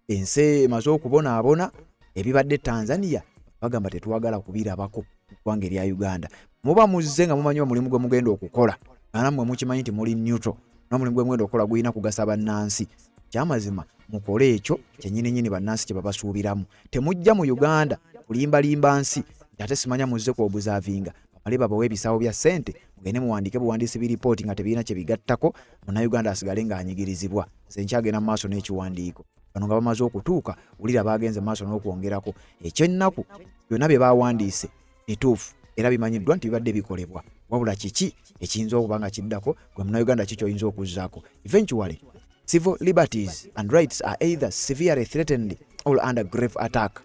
ensi emaze okubonaabona. Ebibadde Tanzania bagamba tetwagala kubirabako mu ggwanga erya Uganda. Muba muzze nga mumanyi omulimu gwe mugenda okukola, nga nammwe mukimanyi nti muli neutral, n'omulimu gwe mugenda okukola gulina kugasa bannansi. Kyamazima mukole ekyo kyennyininyini bannansi kye babasuubiramu. Temujja mu Uganda kulimbalimba nsi nti ate simanya muzze ku obuzavinga, bamale babawe ebisawo bya ssente mugende muwandiike buwandiisi biripooti nga tebirina kye bigattako, Munnayuganda asigale ng'anyigirizibwa. Nze nkyagenda mu maaso n'ekiwandiiko. Bano nga bamaze okutuuka, wulira baagenze mu maaso n'okwongerako ekyennaku, byonna bye baawandiise bituufu era bimanyiddwa nti bibadde bikolebwa. Wabula kiki ekiyinza okuba nga kiddako? Gwe Munnayuganda ki ky'oyinza okuzzaako? Eventually civil liberties and rights are either severely threatened or under grave attack.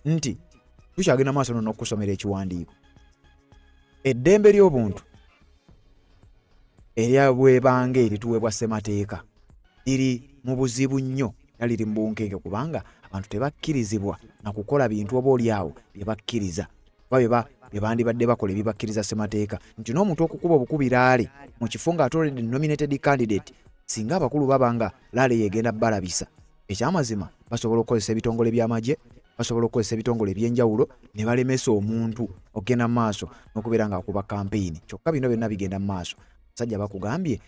Nti tukyagenda maaso no n'okusomera ekiwandiiko. Eddembe ly'obuntu erya bwebanga erituweebwa ssemateeka liri mu buzibu nnyo era liri mu bunkenke, kubanga abantu tebakkirizibwa na kukola bintu oba oli awo bye bakkiriza oba bye bandibadde bakola ebibakkiriza ssemateeka, nti n'omuntu okukuba obukubi laale mu kifo ng'ate already nominated candidate, singa abakulu baba nga laale yegenda balabisa, ekyamazima basobola okukozesa ebitongole by'amagye, basobola okukozesa ebitongole eby'enjawulo ne balemesa omuntu okugenda mu maaso n'okubeera ng'akuba kampeyini. Kyokka bino byonna bigenda mu maaso, abasajja bakugambye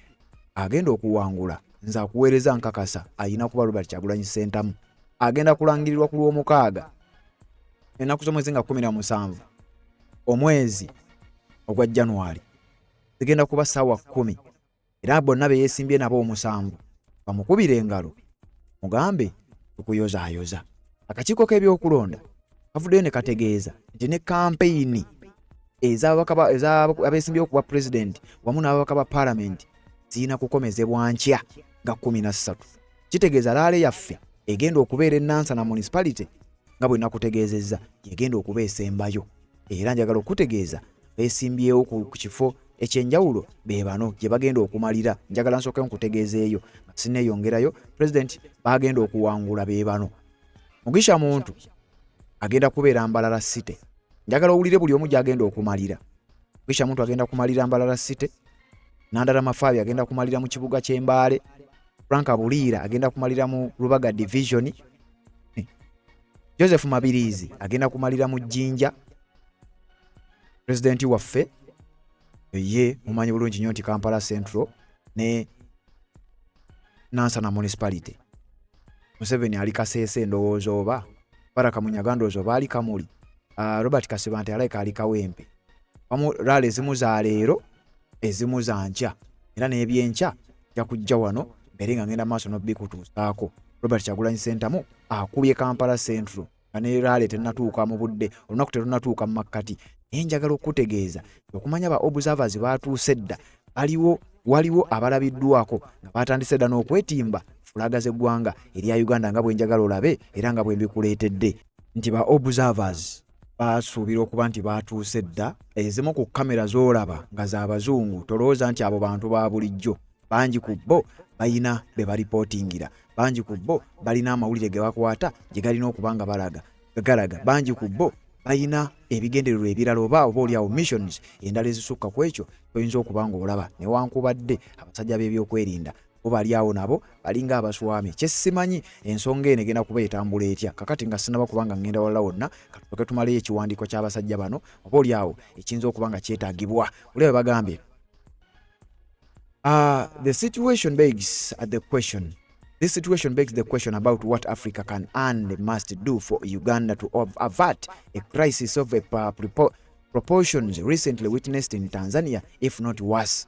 agenda okuwangula nze akuweereza nkakasa alina kuba Robert Kyagulanyi Ssentamu. Agenda kulangirirwa ku Lwomukaaga ennaku z'omwezi nga 17 omwezi ogwa January, zigenda kuba ssaawa 10, era bonna be yeesimbye nabo omusanvu bamukubire engalo mugambe tukuyozaayoza. Akakiiko k'ebyokulonda kavuddeyo ne kategeeza nti ne kampeyini ez'abeesimbyewo ku bwa pulezidenti wamu n'ababaka ba paalamenti zirina kukomezebwa nkya nga 13. Kitegeeza laale yaffe egenda okubeera e Nansana Municipality nga bwe nakutegeezezza yegenda okuba esembayo, era njagala okukutegeeza beesimbyewo ku kifo ekyenjawulo be bano gye bagenda okumalira. Njagala nsooke nkutegeezeeyo nga sinneeyongerayo, pulezidenti baagenda okuwangula be bano. Mugisha Muntu agenda kubeera Mbarara City. Njagala owulire buli omu gy'agenda okumalira. Mugisha Muntu agenda kumalira Mbarara City, Nandala Mafabi agenda kumalira mu kibuga ky'e Mbale, Frank Abuliira agenda kumalira mu Rubaga Division, Joseph Mabiriizi agenda kumalira mu Jinja. Pulezidenti waffe ye mumanyi bulungi nnyo nti Kampala Central ne Nansana Municipality. Museveni ali Kasese ndowooza, oba Baraka Munyaga ndowooza oba ali Kamuli. Robert Kasibante alayika ali Kawempe. Wamu rally ezimu za leero ezimu za nkya, era n'ebyenkya nja kujja wano mbeere nga ngenda maaso n'obikutuusaako. Robert Kyagulanyi Ssentamu akubye Kampala Central nga ne rally tennatuuka mu budde, olunaku terunnatuuka mu makkati. Naye njagala okukutegeeza okumanya ba observers baatuuse dda, baliwo, waliwo abalabiddwako nga baatandise dda n'okwetimba fulaga z'eggwanga erya Uganda nga bwe njagala olabe era nga bwe mbikuleetedde nti ba observers. Basuubira okuba nti baatuuse dda. Ezimu ku kkamera z'olaba nga za Bazungu tolowooza nti abo bantu ba bulijjo. Bangi ku bo balina be balipootingira, bangi ku bo balina amawulire ge bakwata gye galina okuba nga balaga galaga, bangi ku bo balina ebigendererwa ebirala oba oba oli awo missions endala ezisukka ku ekyo toyinza okuba ng'olaba newankubadde abasajja b'ebyokwerinda bo bali awo nabo balinga abaswamye. Kyesimanyi ensonga eno egenda kuba etambula etya kakati nga sinaba kuba nga ngenda walala wonna, katusoke tumaleyo ekiwandiiko ky'abasajja bano oba oli awo ekiyinza okuba nga kyetaagibwa. Oli awo bagambye the situation begs the question. This situation begs the question about what Africa can and must do for Uganda to avert a crisis of a proportions recently witnessed in Tanzania, if not worse.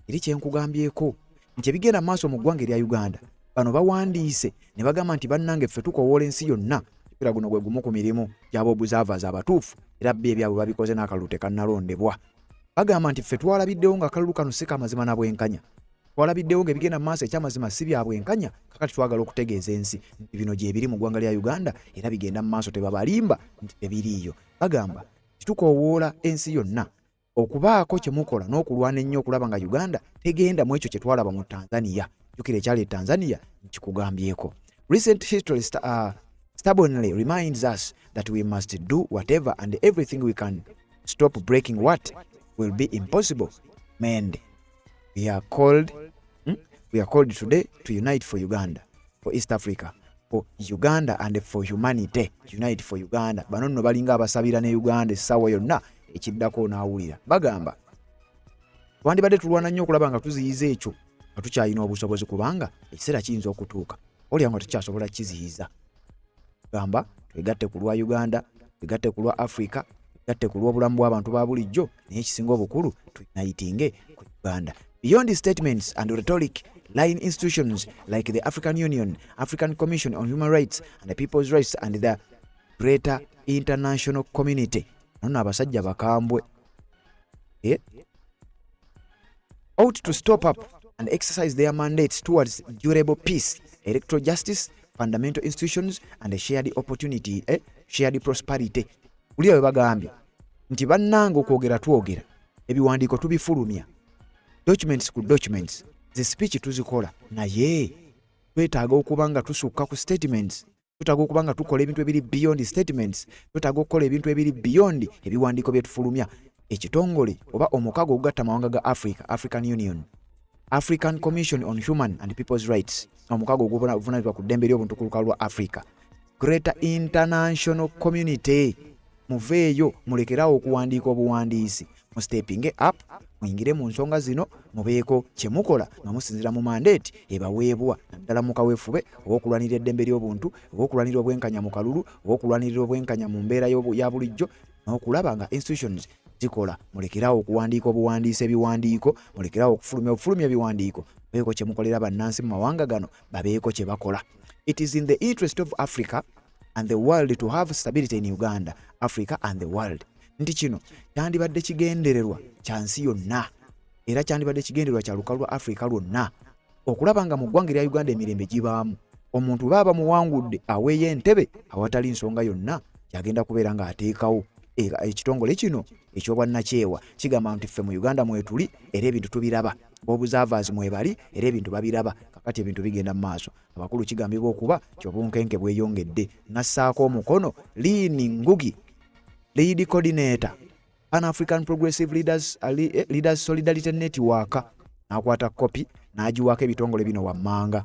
Eri kyenkugambyeko nti ebigenda maaso mu ggwanga erya Uganda, bano bawandiise ne bagamba nti bannange ffe tukowoola ensi yonna. Jjukira guno gwe gumu ku mirimu gy'aba observers abatuufu, era bbo ebyabwe babikoze n'akalulu tekannalondebwa. Bagamba nti ffe twalabiddewo nga akalulu kano si kamazima na bwenkanya, twalabiddewo ng'ebigenda mu maaso ekyamazima si bya bwenkanya. Kakati twagala okutegeeza ensi nti bino gye biri mu ggwanga lya Uganda era bigenda mu maaso, tebabalimba nti tebiriiyo. Bagamba nti tukoowoola ensi yonna okubaako kye mukola n'okulwana ennyo okulaba nga Uganda tegenda mu ekyo kye twalaba mu Tanzania. Jjukira ekyali e Tanzania nkikugambyeko. Recent history stubbornly reminds us that we must do whatever and everything we can stop breaking what will be impossible mend. We are called today to unite for Uganda, for East Africa, for Uganda and for humanity. Unite for Uganda. Bano nno balinga abasabira ne Uganda essaawa yonna ekiddako onaawulira. Bagamba twandibadde tulwana nnyo okulaba nga tuziyiza ekyo nga tukyalina obusobozi, kubanga ekiseera kiyinza okutuuka olya nga tukyasobola kiziyiza. Gamba twegatte ku lwa Uganda, twegatte ku lwa Africa, twegatte ku lw'obulamu bw'abantu ba bulijjo, naye ekisinga obukulu tuunitinge ku Uganda. Beyond statements and rhetoric, line institutions like the African Union, African Commission on Human Rights and the People's Rights and the greater international community, nonno abasajja bakambwe, ought to step up and exercise their mandates towards durable peace, electoral justice, fundamental institutions and a shared opportunity, shared prosperity. Kulya bwe bagambye nti bannange okwogera twogera, ebiwandiiko tubifulumya, documents ku documents, zi speech tuzikola, naye twetaaga okuba nga tusukka ku statements, twetaaga okuba nga tukola ebintu ebiri beyond statements, twetaaga okukola ebintu ebiri beyond ebiwandiiko bye tufulumya. Ekitongole oba omukago ogugatta amawanga ga Africa, African Union, African Commission on Human and People's Rights, omukago oguvunanyizibwa ku ddembe ly'obuntu ku lukalu lwa Africa, greater international community, muveeyo mulekerawo okuwandiika obuwandiisi, mustepinge up, muyingire mu nsonga zino, mubeeko kye mukola nga musinziira mu mandate ebaweebwa, naddala mu kaweefube ow'okulwanirira eddembe ly'obuntu, ow'okulwanirira obwenkanya mu kalulu, ow'okulwanirira obwenkanya mu mbeera ya bulijjo n'okulaba nga institutions zikola. Mulekerawo okuwandiika obuwandiisi ebiwandiiko, mulekerawo okufulumya obufulumya ebiwandiiko, mubeeko kye mukolera bannansi mu mawanga gano babeeko kye bakola. It is in the interest of Africa and the world to have stability in Uganda, Africa and the world. Nti kino kyandibadde kigendererwa kya nsi yonna era kyandibadde kigendererwa kya lukalu lwa Africa lwonna okulaba nga mu ggwanga erya Uganda emirembe gibaamu. Omuntu baaba muwangudde aweeyo entebe awatali nsonga yonna kyagenda kubeera ng'ateekawo. Ekitongole kino ekyobwannakyewa kigamba nti ffe mu Uganda mwetuli era ebintu tubiraba, observers mwebali era ebintu babiraba. Kakati ebintu bigenda mu maaso, abakulu kigambibwa okuba kyobunkenke bweyongedde. Nassaako omukono Lynn Ngugi, lead coordinator, Pan African Progressive Leaders Solidarity Network, n'akwata kopi n'agiwaako ebitongole bino wammanga.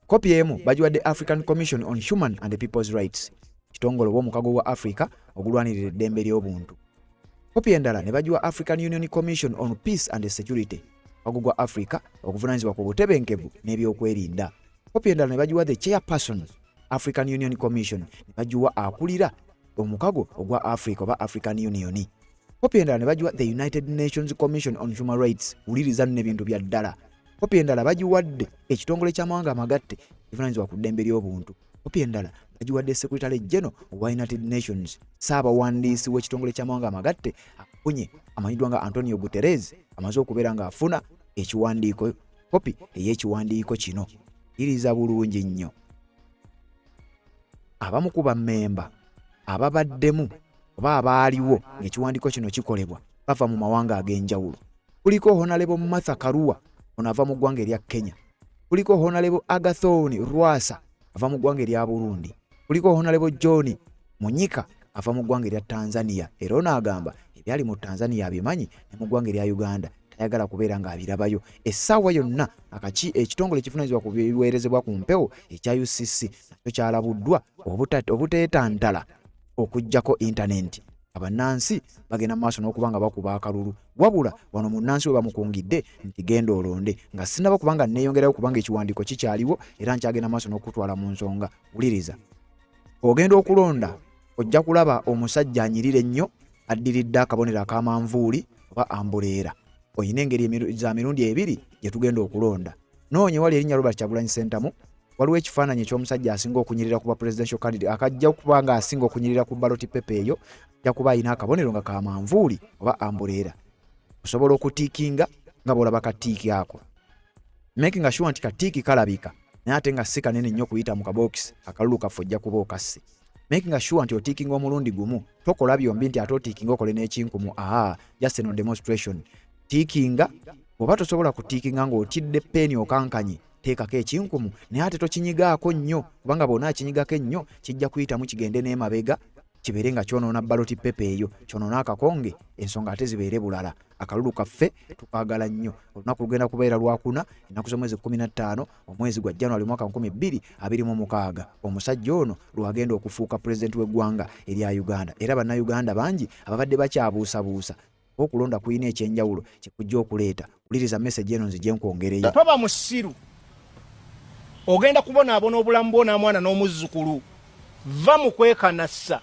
Kopi emu bagiwadde African Commission on Human and People's Rights, kitongole oba omukago gwa Africa ogulwanirira eddembe ly'obuntu. Kopi endala ne bagiwa African Union Commission on Peace and Security, omukago gwa Africa oguvunanyizibwa ku butebenkevu n'ebyokwerinda. Kopi endala ne bagiwa the chairperson, African Union Commission, ne bagiwa akulira omukago ogwa Africa oba African Union. Kopi endala ne bagiwa the United Nations Commission on Human Rights. Wuliriza nno ebintu bya ddala. Kopi endala bagiwadde ekitongole ky'amawanga amagatte ekivunanyizibwa ku ddembe ly'obuntu. Kopi endala bagiwadde Secretary General owa United Nations, saabawandiisi w'ekitongole ky'amawanga amagatte afunye amanyiddwa nga Antonio Guterres, amaze okubeera ng'afuna ekiwandiiko, kopi ey'ekiwandiiko kino. Iriza bulungi nnyo. Abamu ku bammemba ababaddemu oba abaaliwo ng'ekiwandiiko kino kikolebwa bava mu mawanga ag'enjawulo. Kuliko Honalebo Martha Karua, ono ava mu ggwanga erya Kenya. Kuliko Honalebo Agathon Rwasa ava mu ggwanga erya Burundi. Kuliko Honalebo John Munyika ava mu ggwanga erya Tanzania, era ono agamba ebyali mu Tanzania abimanyi ne mu ggwanga erya Uganda tayagala kubeera ng'abirabayo. Essaawa yonna akaki ekitongole ekivunanyizibwa ku biweerezebwa ku mpewo ekya UCC nakyo kyalabuddwa obuteetantala okuggyako intanenti. Abannansi bagenda mu maaso n'okuba nga bakuba akalulu, wabula wano munnansi we bamukungidde nti genda olonde. Nga sinnaba kuba nga nneeyongerayo kubanga ekiwandiiko kikyaliwo era nkyagenda maaso n'okutwala mu nsonga. Wuliriza, ogenda okulonda ojja kulaba omusajja anyirira ennyo addiridde akabonero ak'amanvuuli oba ambuleera. Olina engeri za mirundi ebiri gye tugenda okulonda. Noonya wali erinnya Robert Kyagulanyi Ssentamu. Waliwo ekifaananyi eky'omusajja asinga okunyirira ku ba presidential candidate akajja okuba nga asinga okunyirira ku ballot paper eyo, ajja kuba alina akabonero nga ka manvuuli oba ambuleera. Osobola okutiikinga nga bw'olaba katiiki ako, making sure nti katiiki kalabika naye ate nga si kanene nnyo kuyita mu kabokisi. Akalulu kaffe ojja kuba okasse, making sure nti otiikinga omulundi gumu, tokola byombi nti ate otiikinga okole n'ekinkumu. Aa, just no demonstration. Tiikinga bw'oba tosobola kutiikinga ng'otidde peeni okankanye, teekako ekinkumu naye ate tokinyigaako nnyo, kubanga bw'onaakinyigako ennyo kijja kuyitamu kigende n'emabega kibeere nga kyonoona ballot paper eyo, kyonoona akakonge, ensonga ate zibeere bulala. Akalulu kaffe tukaagala nnyo. Olunaku lugenda kubeera lwakuna, ennaku z'omwezi 15, omwezi gwa January, mwaka 2026, omusajja ono lwagenda okufuuka pulezidenti w'eggwanga erya Uganda. Era bannayuganda bangi ababadde bakyabuusabuusa okulonda kulina ekyenjawulo kyekujja okuleeta. Wuliriza message eno nzije nkwongereyo. Toba musiru, ogenda kubonaabona obulamu bwo n'amwana n'omuzzukulu. Va mu kwekanassa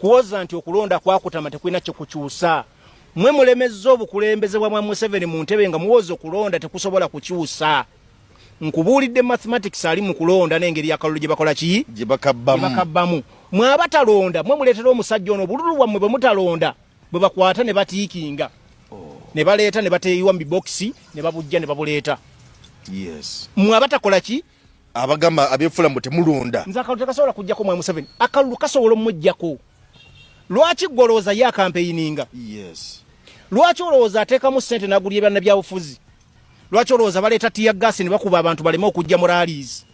kuwoza nti okulonda kwakutama tekulina kyekukyusa. Mwe mulemezza obukulembeze bwa Museveni mu ntebe nga muwoza okulonda tekusobola kukyusa. Nkubuulidde mathematics ali mu kulonda n'engeri y'akalulu gye bakola ki gye bakabbamu. Mwe abatalonda mwe muleetera omusajja ono obululu bwammwe bwe mutalonda, bwe bakwata ne batiikinga, ne baleeta ne bateeyiwa mu bibokisi ne babujja ne babuleeta. Yes. Mwe abatakola ki abagamba abyefula mbu temulonda. Nze akalulu tekasobola kujjako mwa Museveni, akalulu kasobola omujjako. Lwaki gwe olowooza ye akampeyininga? Yes. Lwaki olowooza ateekamu ssente n'agulya ebyanna byabufuzi? Lwaki olowooza baleeta tear gas ne bakuba abantu baleme okujja mu rallies?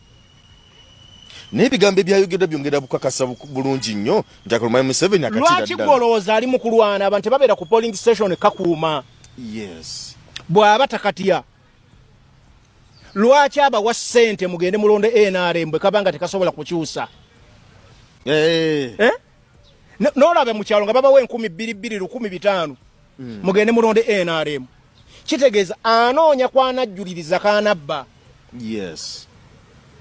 Naye ebigambo ebyayogeddwa byongera bukakasa bulungi nnyo nti akalulu Museveni akatira ddala. Lwaki gwe olowooza ali mu kulwana abantu tebabeera ku polling station kakuuma? Yes. Bw'aba takatya lwaki abawa ssente mugende mulonde NRM bwe kabanga tekasobola kukyusa? Eh. Eh? N'olaba mu kyalo nga babawa 2000 1500, mugende mulonde NRM. Kitegeeza anoonya kwanajjuliriza kanabba. Yes.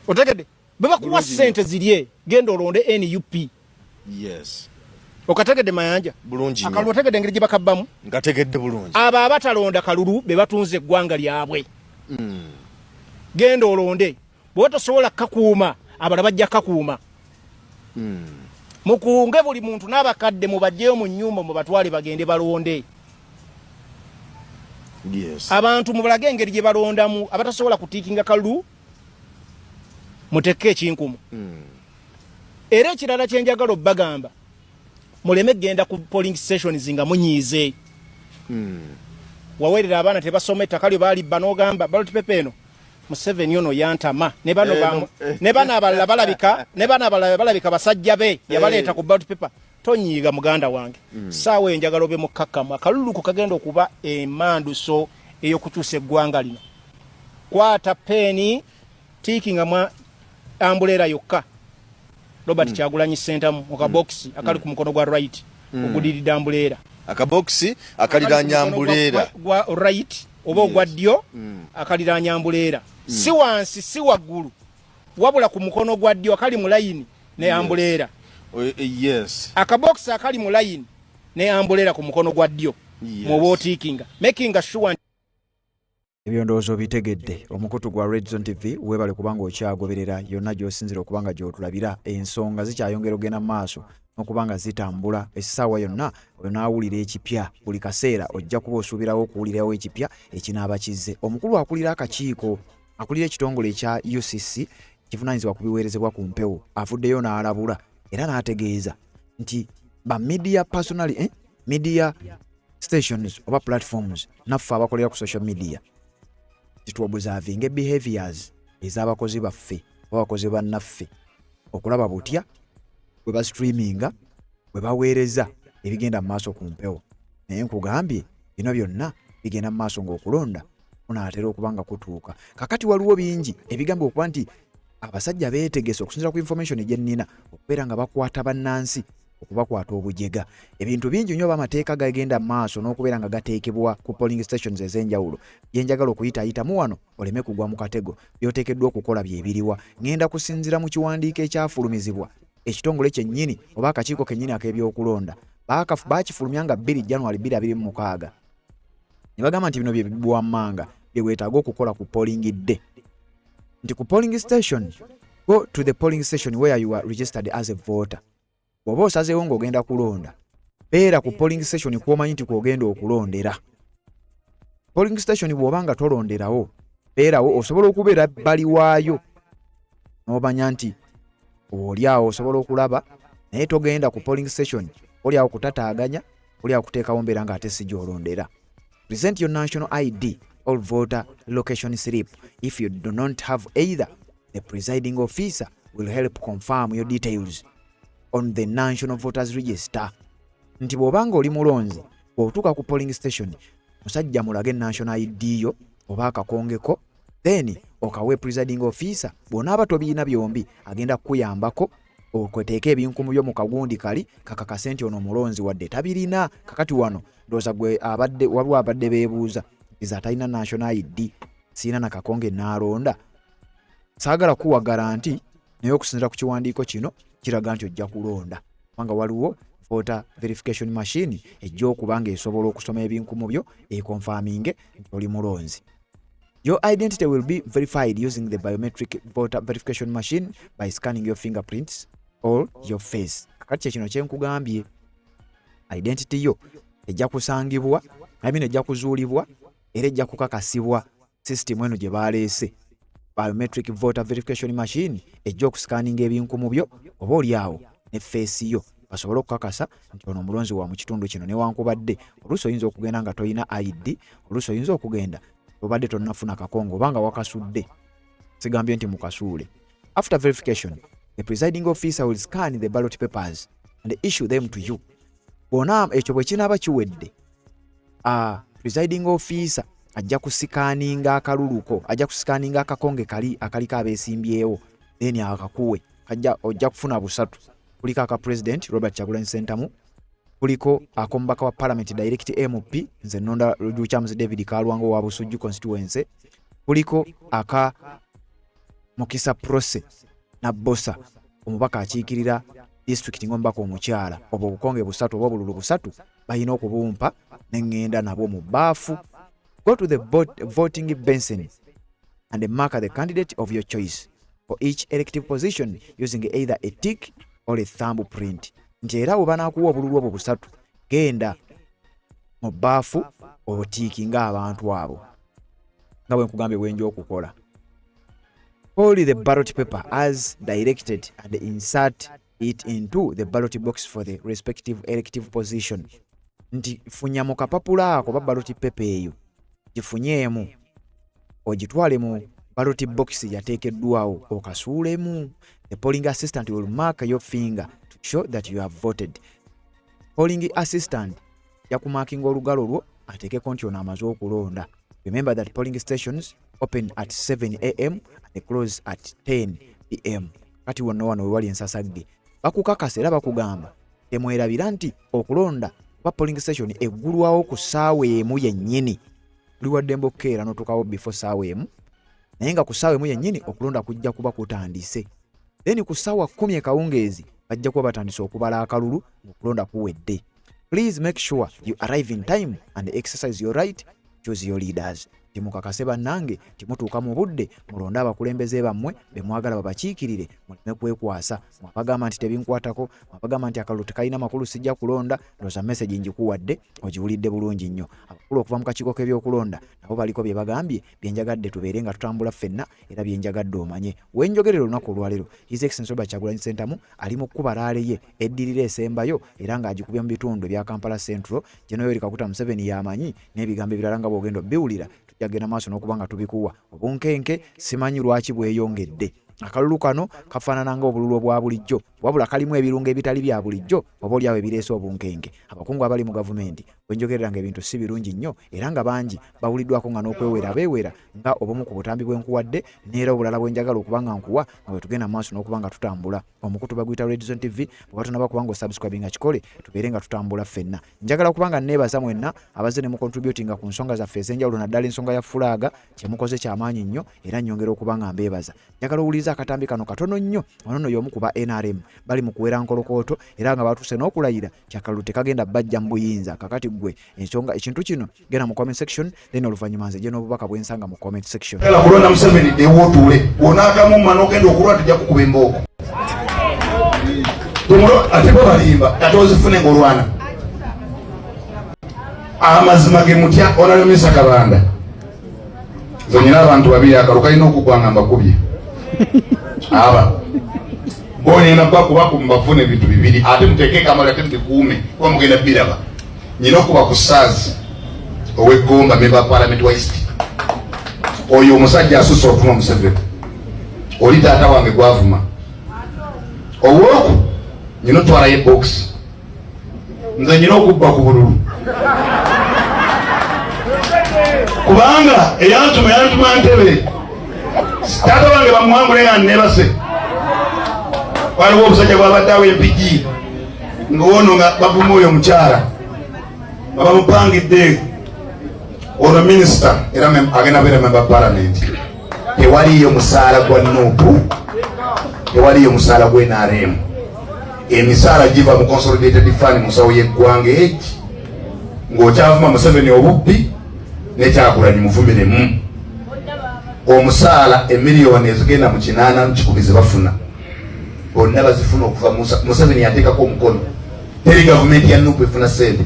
Otegedde? Bwe bakuwa ssente zirye, genda olonde NUP. Yes. Okategedde Mayanja? Bulungi nnyo. Akalulu otegedde engeri gye bakabbamu? Nkategedde bulungi. Abo abatalonda kalulu be batunze eggwanga lyabwe. Genda olonde. Bw'oba tosobola kukakuuma, abalala bajja kukakuuma. Mukunge buli muntu n'abakadde mubajjeyo mu nnyumba mubatwale bagende balonde. Yes. Abantu mubalage engeri gye balondamu, abatasobola kutiikinga kalulu mutekke ekinkumu. Era ekirala kye njagala obbagamba, muleme kugenda ku polling stations nga munyiize. Waweerera abaana tebasoma, ettaka lyo baalibba n'ogamba ballot paper eno Museveni ono yantama, ne bano ne bano abalala balabika, ne bano abalala balabika basajja be yabaleeta ku ballot paper. Tonyiiga muganda wange. Saawa enjagala obe mukkakkamu. Akalulu ko kagenda okuba emanduso ey'okukyusa eggwanga lino. Kwata peeni, tiiki nga mwa ambuleera yokka Robert Kyagulanyi Ssentamu mu kabokisi akali ku mukono gwa right ogudiridde ambuleera. Akabokisi akaliraanya ambuleera gwa right oba ogwa ddyo akaliraanya ambuleera, si wansi si waggulu, wabula ku mukono gwa ddyo akali mu layini ne ambuleera. Yes. Akabokisi akali mu layini ne ambuleera ku mukono gwa ddyo mwoba otiikinga, making sure. Ebyo ndowooza obitegedde. Omukutu gwa Red Zone TV, weebale kubanga okyagoberera yonna gy'osinzira okuba nga gy'otulabira. Ensonga zikyayongera okugenda mu maaso n'okuba nga zitambula. Essaawa yonna onaawulira ekipya. Buli kaseera ojja kuba osuubirawo okuwulirawo ekipya ekinaaba kizze. Omukulu akulira akakiiko akulira ekitongole ekya UCC ekivunaanyizibwa ku biweerezebwa ku mpewo avuddeyo n'alabula era n'ategeeza Nti ba media personally, media stations oba platforms, naffe abakolera ku social media, tituobservinga behaviors ez'abakozi baffe oba abakozi bannaffe, okulaba butya bwe bastreaminga, bwe baweereza ebigenda mu maaso ku mpewo. Naye nkugambye, bino byonna bigenda mu maaso ng'okulonda kunaatera okuba nga kutuuka. Kakati waliwo bingi ebigambibwa okuba nti abasajja beetegese, okusinziira ku information gye nnina, okubeera nga bakwata bannansi, okubakwata obujega. Ebintu bingi nnyo oba amateeka gagenda mu maaso n'okubeera nga gateekebwa ku polling stations ez'enjawulo byenjagala okuyitaayitamu wano oleme kugwa mu katego. By'oteekeddwa okukola bye biriwa? Ŋŋenda kusinziira mu kiwandiiko ekyafulumizibwa ekitongole kyennyini oba akakiiko kennyini ak'ebyokulonda. Baakifulumya nga 2 January 2026, ne bagamba nti bino bye biwammanga bye weetaaga okukola ku polling day, nti ku polling station, go to the polling station where you are registered as a voter. Bw'oba osazeewo ng'ogenda kulonda, beera ku polling station kw'omanyi nti kw'ogenda okulondera. Polling station bw'oba nga tolonderawo, beerawo, osobola okubeera bbali waayo n'omanya nti oli awo osobola okulaba, naye togenda ku polling station oli awo kutataaganya, oli awo kuteekawo mbeera ng'ate si gy'olondera. Present your national ID or voter location slip. If you do not have either, the presiding officer will help confirm your details on the national voters register. Nti bw'obanga oli mulonzi, bw'otuuka ku polling station, musajja mulage national ID yo oba akakongeko, then okawe presiding officer. Bw'onaaba tobiina byombi, agenda kukuyambako okweteeka ebinkumu byo mu kagundi kali kakakase nti ono omulonzi wadde tabirina. Kakati wano ndowooza gwe abadde, waliwo abadde beebuuza nti atalina national ID, siina na kakonge naalonda. Saagala kuwa guarantee, naye okusinziira ku kiwandiiko kino kiraga nti ojja kulonda, kubanga waliwo voter verification machine ejja okuba ng'esobola okusoma ebinkumu byo, ekonfaminge nti oli mulonzi. Your identity will be verified using the biometric voter verification machine by scanning your fingerprints or your face. Kakati kye kino kyenkugambye, identity yo ejja kusangibwa, I mean, ejja kuzuulibwa era ejja kukakasibwa system eno gye baleese, biometric voter verification machine, ejja okusikaninga ebinkumu byo oba oli awo ne face yo, basobole okukakasa nti ono omulonzi wa mu kitundu kino. Newankubadde oluusi oyinza okugenda nga tolina ID, oluusi oyinza okugenda obadde tonnafuna kakongo oba nga wakasudde. Sigambye nti mukasuule. After verification, the presiding officer will scan the ballot papers and issue them to you. Bwona ekyo bwe kinaaba kiwedde, presiding officer ajja kusikaninga akaluluko, ajja kusikaninga akakonge kali akaliko abeesimbyewo, then akakuwe. Kajja, ojja kufuna busatu: kuliko aka President Robert Kyagulanyi Ssentamu, kuliko ak'omubaka wa Parliament, direct MP, nze nonda Lukyamuzi David Kalwango wa Busujju constituency, kuliko aka Mukisa Prossy Nabbosa, omubaka akiikirira disitulikiti ng'omubaka omukyala. Obwo obukonge busatu oba obululu busatu balina okubumpa ne ŋŋenda nabwo mu bbaafu. Go to the voting basin and mark the candidate of your choice for each elective position using either a tick or a thumb print. Nti era bwe banaakuwa obululu obwo busatu, genda mu bbaafu otiikinga abantu abo nga bwe nkugambye bwenja okukola. Fold the ballot paper as directed and insert it into the ballot box for the respective elective position. Nti funya mu kapapula ako ba ballot paper eyo, gifunyeemu ogitwale mu ballot box yateekeddwawo, okasuulemu. The polling assistant will mark your finger to show that you have voted. Polling assistant yakumakinga olugalo lwo ateekeko nti ono amaze okulonda. Remember that polling stations open at 7 a.m. and close at 10 p.m. Kati wonna wano wewali ensasagge, bakukakasa era bakugamba temwerabira nti okulonda oba polling station eggulwawo ku ssaawa 1 yennyini. Oli waddembe okukeera n'otuukawo before ssaawa 1, naye nga ku ssaawa 1 yennyini okulonda kujja kuba kutandise. Then ku ssaawa 10 ekawungeezi bajja kuba batandise okubala akalulu ng'okulonda kuwedde. Please make sure you arrive in time and exercise your right, choose your leaders. Nti mukakase bannange nti mutuuka mu budde mulonde abakulembeze bammwe be mwagala babakiikirire, muleme kwekwasa. Mwe abagamba nti tebinkwatako, mwe abagamba nti akalulu tekalina makulu sijja kulonda, ndowooza message ngikuwadde ogiwulidde bulungi nnyo. Abakulu okuva mu kakiiko k'ebyokulonda nabo baliko bye bagambye bye njagadde tubeere nga tutambula ffenna era bye njagadde omanye. We njogerera olunaku olwaleero, His Excellency Robert Kyagulanyi Ssentamu ali mu kukuba raale ye eddirira esembayo era ng'agikubye mu bitundu ebya Kampala Central. Gen Yoweri Kaguta Museveni y'amanyi n'ebigambo ebirala nga bw'ogenda obiwulira tujja kugenda maaso n'okuba nga tubikuwa. Obunkenke simanyi lwaki bweyongedde. Akalulu kano kafaanana nga obululu obwa bulijjo wabula kalimu ebirungo ebitali bya bulijjo oba olyawo ebireese obunkenke. Abakungu abali mu gavumenti wenjogerera nga ebintu si birungi nnyo era nga bangi bawuliddwako nga n'okwewera beewera nga obumu ku butambi bwe nkuwadde n'era obulala bwe njagala okuba nga nkuwa nga bwe tugenda mu maaso n'okuba nga tutambula. Omukutu baguyita Red Zone TV, bw'oba tonaba kuba nga osubscribinga kikole tubeere nga tutambula ffenna. Njagala kuba nga nneebaza mwenna abazze ne mucontributinga ku nsonga zaffe ez'enjawulo naddala ensonga ya fulaaga, kye mukoze kya maanyi nnyo era nnyongera okuba nga mbeebaza. Njagala owulirize akatambi kano katono nnyo. Ono nno y'omu ku ba nrm bali mu kuwera nkolokooto era nga batuuse n'okulayira nti akalulu tekagenda bajja mu buyinza. Kakati ggwe ensonga ekintu kino genda mu comment section then oluvannyuma nzije n'obubaka bwe nsanga mu comment section. Gala kulonda Museveni ddewo otuule bw'onaagamumma n'ogenda okulwa tujja kukuba embooko. Ate bo balimba kati ozifune ng'olwana. Amazima ge mutya onalemesa Kabanda. Nze nyina abantu babiri akalo kalina okugwa nga mbakubye. Aba bonyina bakuba ku mbafune ebintu bibiri ate muteeke kamala ate mubikuume kuba mugenda biraba. Nyina okuba ku saazi ow'eggomba member wa parliament wa East. Oyo omusajja asusse okuvuma Museveni. Oli taata wange gwavuma. Owooku nyina otwalayo ebokisi. Nze nyina okubba ku bululu. Kubanga eyantuma yantuma ntebe. Taata wange bamuwangule nga nnebase. Waliwo obusajja bwabadde awo empigi. Ng'ono nga bavuma oyo omukyala nga bamupangidde ono minisita era agenda beera memba palamenti. Tewaliyo musaala gwa nupu, tewaliyo musaala gwa NRM. Emisaala giva mu consolidated fund mu nsawo y'eggwanga egi. Ng'okyavuma Museveni obubbi ne Kyagulanyi muvumiremu. Omusaala emiliyoni ezigenda mu kinaana mu kikumi ze bafuna bonna bazifuna okuva Museveni yateekako omukono. Teri gavumenti ya nupu efuna ssente.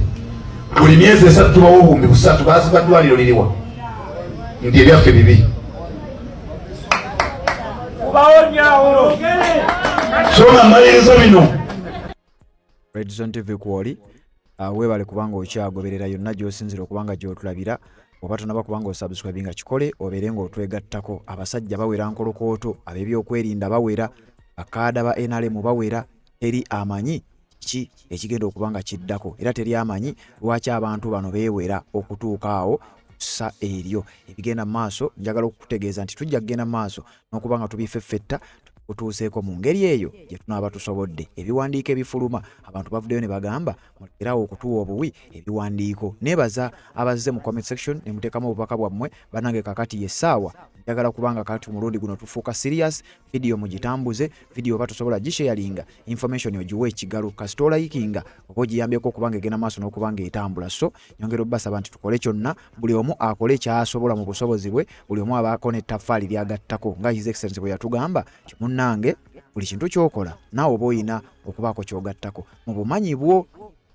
Buli myezi esatu tubawa 3000, baziba ddwaliro liriwa nti ebyaffe bibi. So nga mmaliriza bino. Red Zone TV kwoli weebale kubanga okyagoberera yonna gy'osinzira okuba nga gy'otulabira. Oba tonaba kubanga osubscribinga kikole obeere ng'otwegattako. Abasajja bawera nkolokooto, ab'ebyokwerinda bawera, bakaada ba NRM bawera, teri amanyi kiki ekigenda okuba nga kiddako era teri amanyi lwaki abantu bano beewera okutuuka awo kussa eryo. Ebigenda mu maaso njagala okukutegeeza nti tujja kugenda mu maaso n'okuba nga tubifeffetta tukutuuseeko mu ngeri eyo gye tunaaba tusobodde. Ebiwandiiko ebifuluma abantu bavuddeyo ne bagamba mulekerawo okutuwa obuwi ebiwandiiko. Neebaza abazze mu comment section ne muteekamu obubaka bwammwe. Bannange kakati ye ssaawa njagala kubanga kati omulundi guno tufuuka serious. Video mugitambuze, video oba tosobola gisharinga, information ogiwe ekigalo kasita olayikinga oba ogiyambyeko okuba nga egenda maaso n'okuba nga etambula. So nyongera obbasaba nti tukole kyonna, buli omu akole kyasobola mu busobozi bwe, buli omu abaako n'ettaffaali ly'agattako nga His Excellency bwe yatugamba nti munnange buli kintu ky'okola naawe oba olina okubaako ky'ogattako mu bumanyi bwo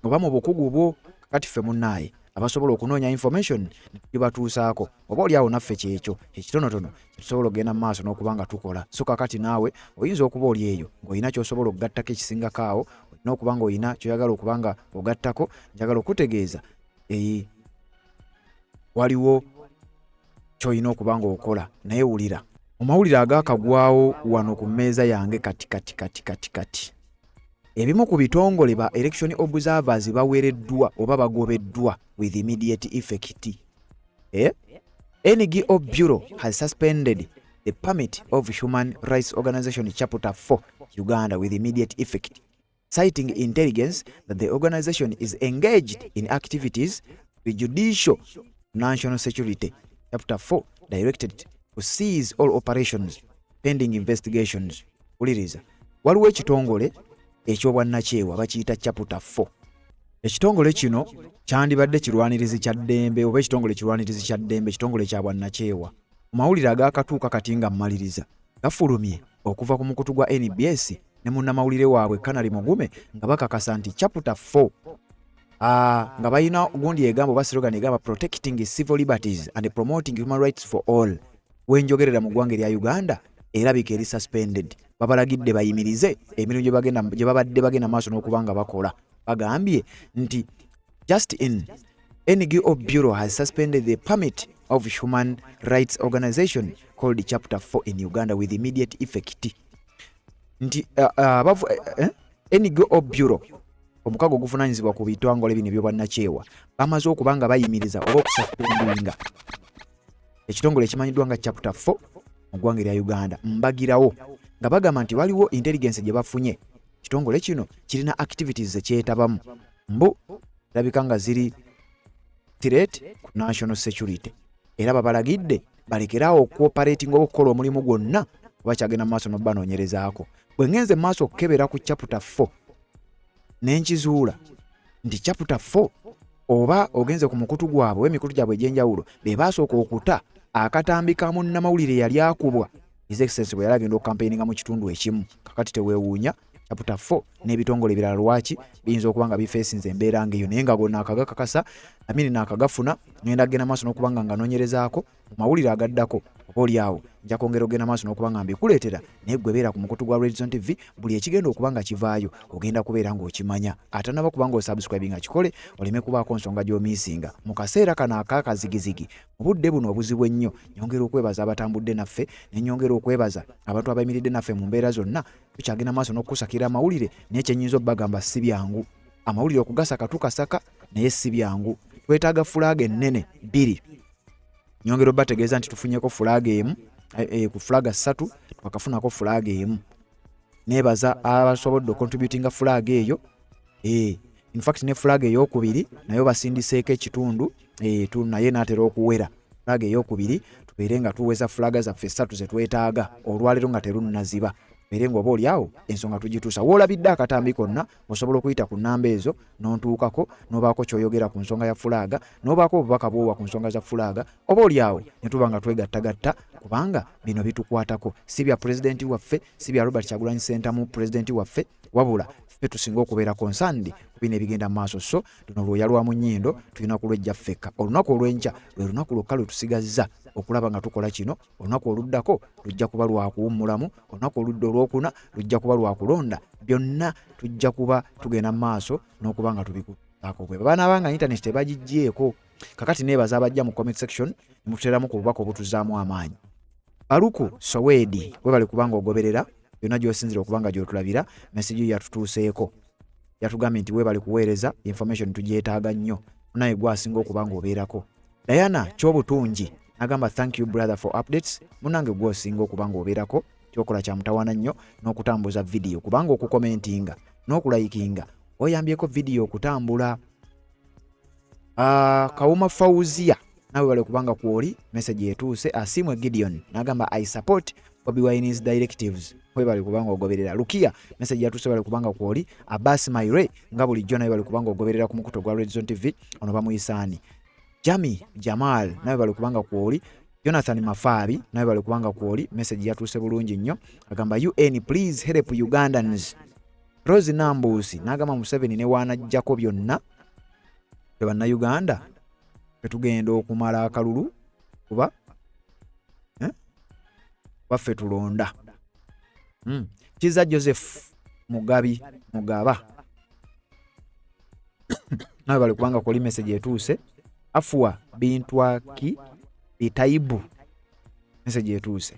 oba mu bukugu bwo. Kakati ffe munnaaye abasobola okunoonya information ne tugibatuusaako oba oli awo naffe kyekyo ekitonotono kyetusobola okugenda mu maaso n'okuba nga tukola. So kakati naawe oyinza okuba oli eyo ng'olina ky'osobola okugattako ekisingako awo, olina okuba ng'olina ky'oyagala okuba nga ogattako. Njagala okutegeeza waliwo ky'olina okuba ng'okola, naye wulira mu mawulire agaakagwawo wano ku mmeeza yange kati kati kati kati kati ebimu ku bitongole ba election observers bawereddwa oba bagobeddwa with immediate effect. NGO Bureau has suspended the permit of Human Rights Organization Chapter 4 Uganda with immediate effect, citing intelligence that the organization is engaged in activities prejudicial to national security. Chapter 4 directed to seize all operations pending investigations. Wuliriza, waliwo ekitongole eky'obwannakyewa bakiyita Chapter 4. Ekitongole kino kyandibadde kirwanirizi kya ddembe oba ekitongole kirwanirizi kya ddembe, ekitongole kya bwannakyewa. Mu mawulire agaakatuuka kati nga mmaliriza gafulumye okuva ku mukutu gwa NBS ne munnamawulire waabwe Canary Mugume nga bakakasa nti Chapter 4 nga balina gundi egamba oba slogan egamba protecting civil liberties and promoting human rights for all wenjogerera mu ggwanga erya Uganda erabika eri suspended. Babalagidde bayimirize emirimu gye babadde bagenda maaso n'okuba nga bakola. Bagambye nti just in NGO Bureau has suspended the permit of human rights organization called Chapter 4 in Uganda with immediate effect. Nti NGO Bureau, omukago oguvunaanyizibwa ku bitongole bino eby'obwannakyewa, bamaze okuba nga bayimiriza oba okususpendinga ekitongole ekimanyiddwa nga Chapter 4 mu ggwanga erya Uganda mbagirawo, nga bagamba nti waliwo intelligence gye bafunye, ekitongole kino kirina activities zekyetabamu mbu labika nga ziri threat ku national security, era babalagidde balekeraawo okuoperating oba okukola omulimu gwonna oba kyagenda mu maaso n'obanoonyerezaako. Bwe ngenze mu maaso okukebera ku Chapter 4 ne nkizuula nti Chapter 4, oba ogenze ku mukutu gwabwe oba emikutu gyabwe egy'enjawulo, be baasooka okuta akatambi ka munnamawulire eyali akubwa His Excellency bwe yali agenda okukampeininga mu kitundu ekimu. Kakati teweewuunya Chapter 4 n'ebitongole ebirala lwaki biyinza okuba nga bifeesinze embeera ng'eyo, naye nga gonna akagakakasa amini naakagafuna ngenda kugenda maaso n'okuba nga nganoonyerezaako mu mawulire agaddako, oba oli awo nja kwongera okugenda maaso n'okuba nga mbikuleetera. Naye gwe beera ku mukutu gwa Redzone TV, buli ekigenda okuba nga kivaayo ogenda kubeera ng'okimanya. Atanaba kuba ng'osubscribe nga kikole, oleme kubaako nsonga gy'omiisinga mu kaseera kano ak'akazigizigi, mu budde buno obuzibu ennyo. Nyongera okwebaza abatambudde naffe, ne nyongera okwebaza abantu abayimiridde naffe mu mbeera zonna. Tukyagenda maaso n'okukusakira amawulire, naye kyenyinza obbagamba, si byangu amawulire okugasaka, tukasaka naye si byangu. Twetaaga fulaaga ennene bbiri. Nyongera obategeeza nti tufunyeko fulaaga emu ku fulaaga ssatu, twakafunako fulaaga emu. Neebaza abasobodde okontributinga fulaaga eyo. In fact ne fulaaga eyokubiri nayo basindiseeko ekitundu, naye naatera okuwera fulaaga eyokubiri, tubeere nga tuweza fulaaga zaffe essatu ze twetaaga olwaleero nga terunnaziba, tubeere nga oba oliawo ensonga tugituusa. Woolabidde akatambi konna, osobola okuyita ku nnamba ezo n'ontuukako n'obaako ky'oyogera ku nsonga ya fulaaga, n'obaako obubaka bw'owa ku nsonga za fulaaga, oba oliawo ne tuba nga twegattagatta, kubanga bino bitukwatako. Si bya pulezidenti waffe, si bya Robert Kyagulanyi Ssentamu pulezidenti waffe, wabula ffe tusinga okubeera concerned ku bino ebigenda mu maaso. So luno lwoya lwa mu nnyindo, tulina kulwejja ffekka. Olunaku olw'enkya lwe lunaku lwokka lwe tusigazza okulaba nga tukola kino. Olunaku oluddako lujja kuba lwakuwummulamu, olunaku oludda olwokuna lujja kuba lwakulonda. Byonna tujja kuba tugenda mu maaso n'okuba nga tubikuako bwe banaaba nga internet tebagiggyeeko. Kakati neebaza abajja mu comment section ne mututeeramu ku bubaka obutuzaamu amaanyi. Baluku Soweedi, webale kubanga ogoberera yonna gy'osinzira okuba nga gy'otulabira. Message yo yatutuuseeko, yatugambye nti weebale kuweereza information, tugyetaaga nnyo. Naye gwe asinga okuba ng'obeerako. Diana Kyobutungi nagamba, "Thank you brother for updates." Munange, gwe osinga okuba ng'obeerako, kyokola kya mutawaana nnyo n'okutambuza vidiyo, kubanga okukomentinga n'okulayikinga oyambyeko vidiyo okutambula. Kawuma Fauzia, nawe bale kubanga kwoli, message etuuse. Asimwe Gideon nagamba, "I support Bobi Wine's directives." Webale kubanga ogoberera. Lukia, message yatuuse, bale kubanga kwoli. Abbas Maire, nga bulijjo nawe bale kubanga ogoberera ku mukutu gwa Red Zone TV. Ono bamuyisaani Jami Jamal, nawe bale kubanga kwoli. Jonathan Mafaabi, nawe bale kubanga kwoli, message yatuuse bulungi nnyo, agamba, "UN please help Ugandans." Rose Nambuusi n'agamba, "Museveni ne waanajjako byonna, ffe Bannayuganda tetugenda okumala akalulu kuba baffe tulonda." Kiza Joseph Mugabi Mugaba, nawe bali kubanga koli, message etuuse. Afuwa Bintwaki Bitaibu, message etuuse.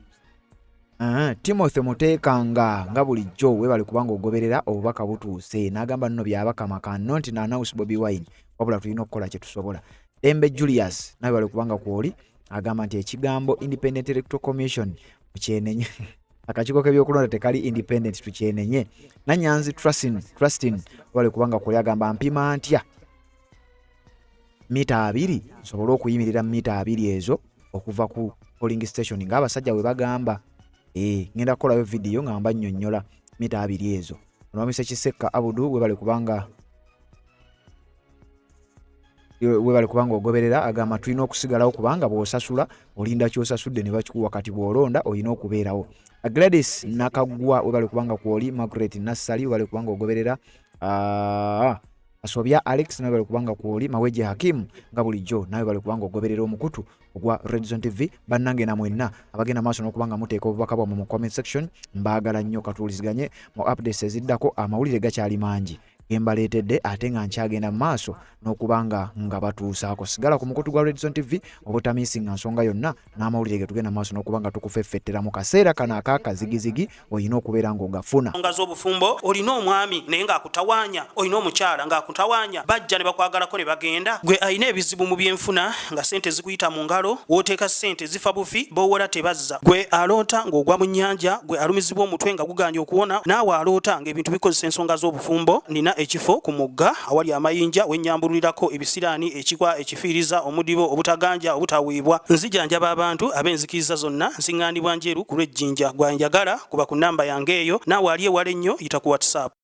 Timothy Muteekanga, nga bulijjo weebale kubanga ogoberera, obubaka butuuse. N'agamba nno Byabakama cannot announce Bobi Wine, wabula tulina okukola kye tusobola. Dembe Julius, nawe bale kubanga kwoli, agamba nti ekigambo Independent Electoral Commission mukyenenye, akakiiko k'ebyokulonda tekali independent, tukyenenye. Nanyanzi Trustin, webale kubanga kwoli, agamba, "Mpima ntya mita 20 nsobole okuyimirira mita 20 ezo okuva ku polling station ng'abasajja bwe bagamba?" Ngenda kukolayo vidiyo nga mba nnyonnyola mita 20 ezo. Onwamise Kisekka Abudu, webale kubanga. Webale kubanga ogoberera. Agamba tulina okusigalawo kubanga bw'osasula olinda ky'osasudde ne bakikuwa, kati bw'olonda olina okubeerawo. Gladys Nakaggwa, webale kubanga kwoli. Margaret Nassali, webale kubanga ogoberera. Asobya Alex, nawe bali kubanga kwoli. Maweje Hakimu, nga bulijjo nawe bali kubanga ogoberera omukutu ogwa Redzone TV. Bannange na mwenna abagenda maaso n'okuba nga muteeka obubaka bwammwe mu comment section, mbaagala nnyo. Katuwuliziganye mu updates eziddako. Amawulire gakyali mangi gembaleetedde ate nga nkyagenda mu maaso n'okuba nga nga batuusaako. Sigala ku mukutu gwa Redzone TV obutamiisinga nsonga yonna n'amawulire ge tugenda maaso n'okuba nga tukufeffettera mu kaseera kano ak'akazigizigi olina okubeera ng'ogafuna. Nsonga z'obufumbo, olina omwami naye ng'akutawaanya, olina omukyala ng'akutawaanya, bajja ne bakwagalako ne bagenda. Gwe alina ebizibu mu byenfuna nga ssente zikuyita mu ngalo, w'oteeka ssente zifa bufi, b'owola tebazza. Gwe aloota ng'ogwa mu nnyanja, gwe alumizibwa omutwe nga gugaanye okuwona, naawe aloota ng'ebintu bikozesa ensonga z'obufumbo, nnina ekifo ku mugga awali amayinja we nnyambululirako ebisiraani, ekikwa, ekifiiriza, omudibo, obutaganja, obutaweebwa. Nzijanjaba abantu ab'enzikiriza zonna, nsiŋŋaanibwa Njeru ku lw'e Jinja. Gwe anjagala kuba ku nnamba yange eyo. Naawe ali ewala ennyo yita ku WhatsApp.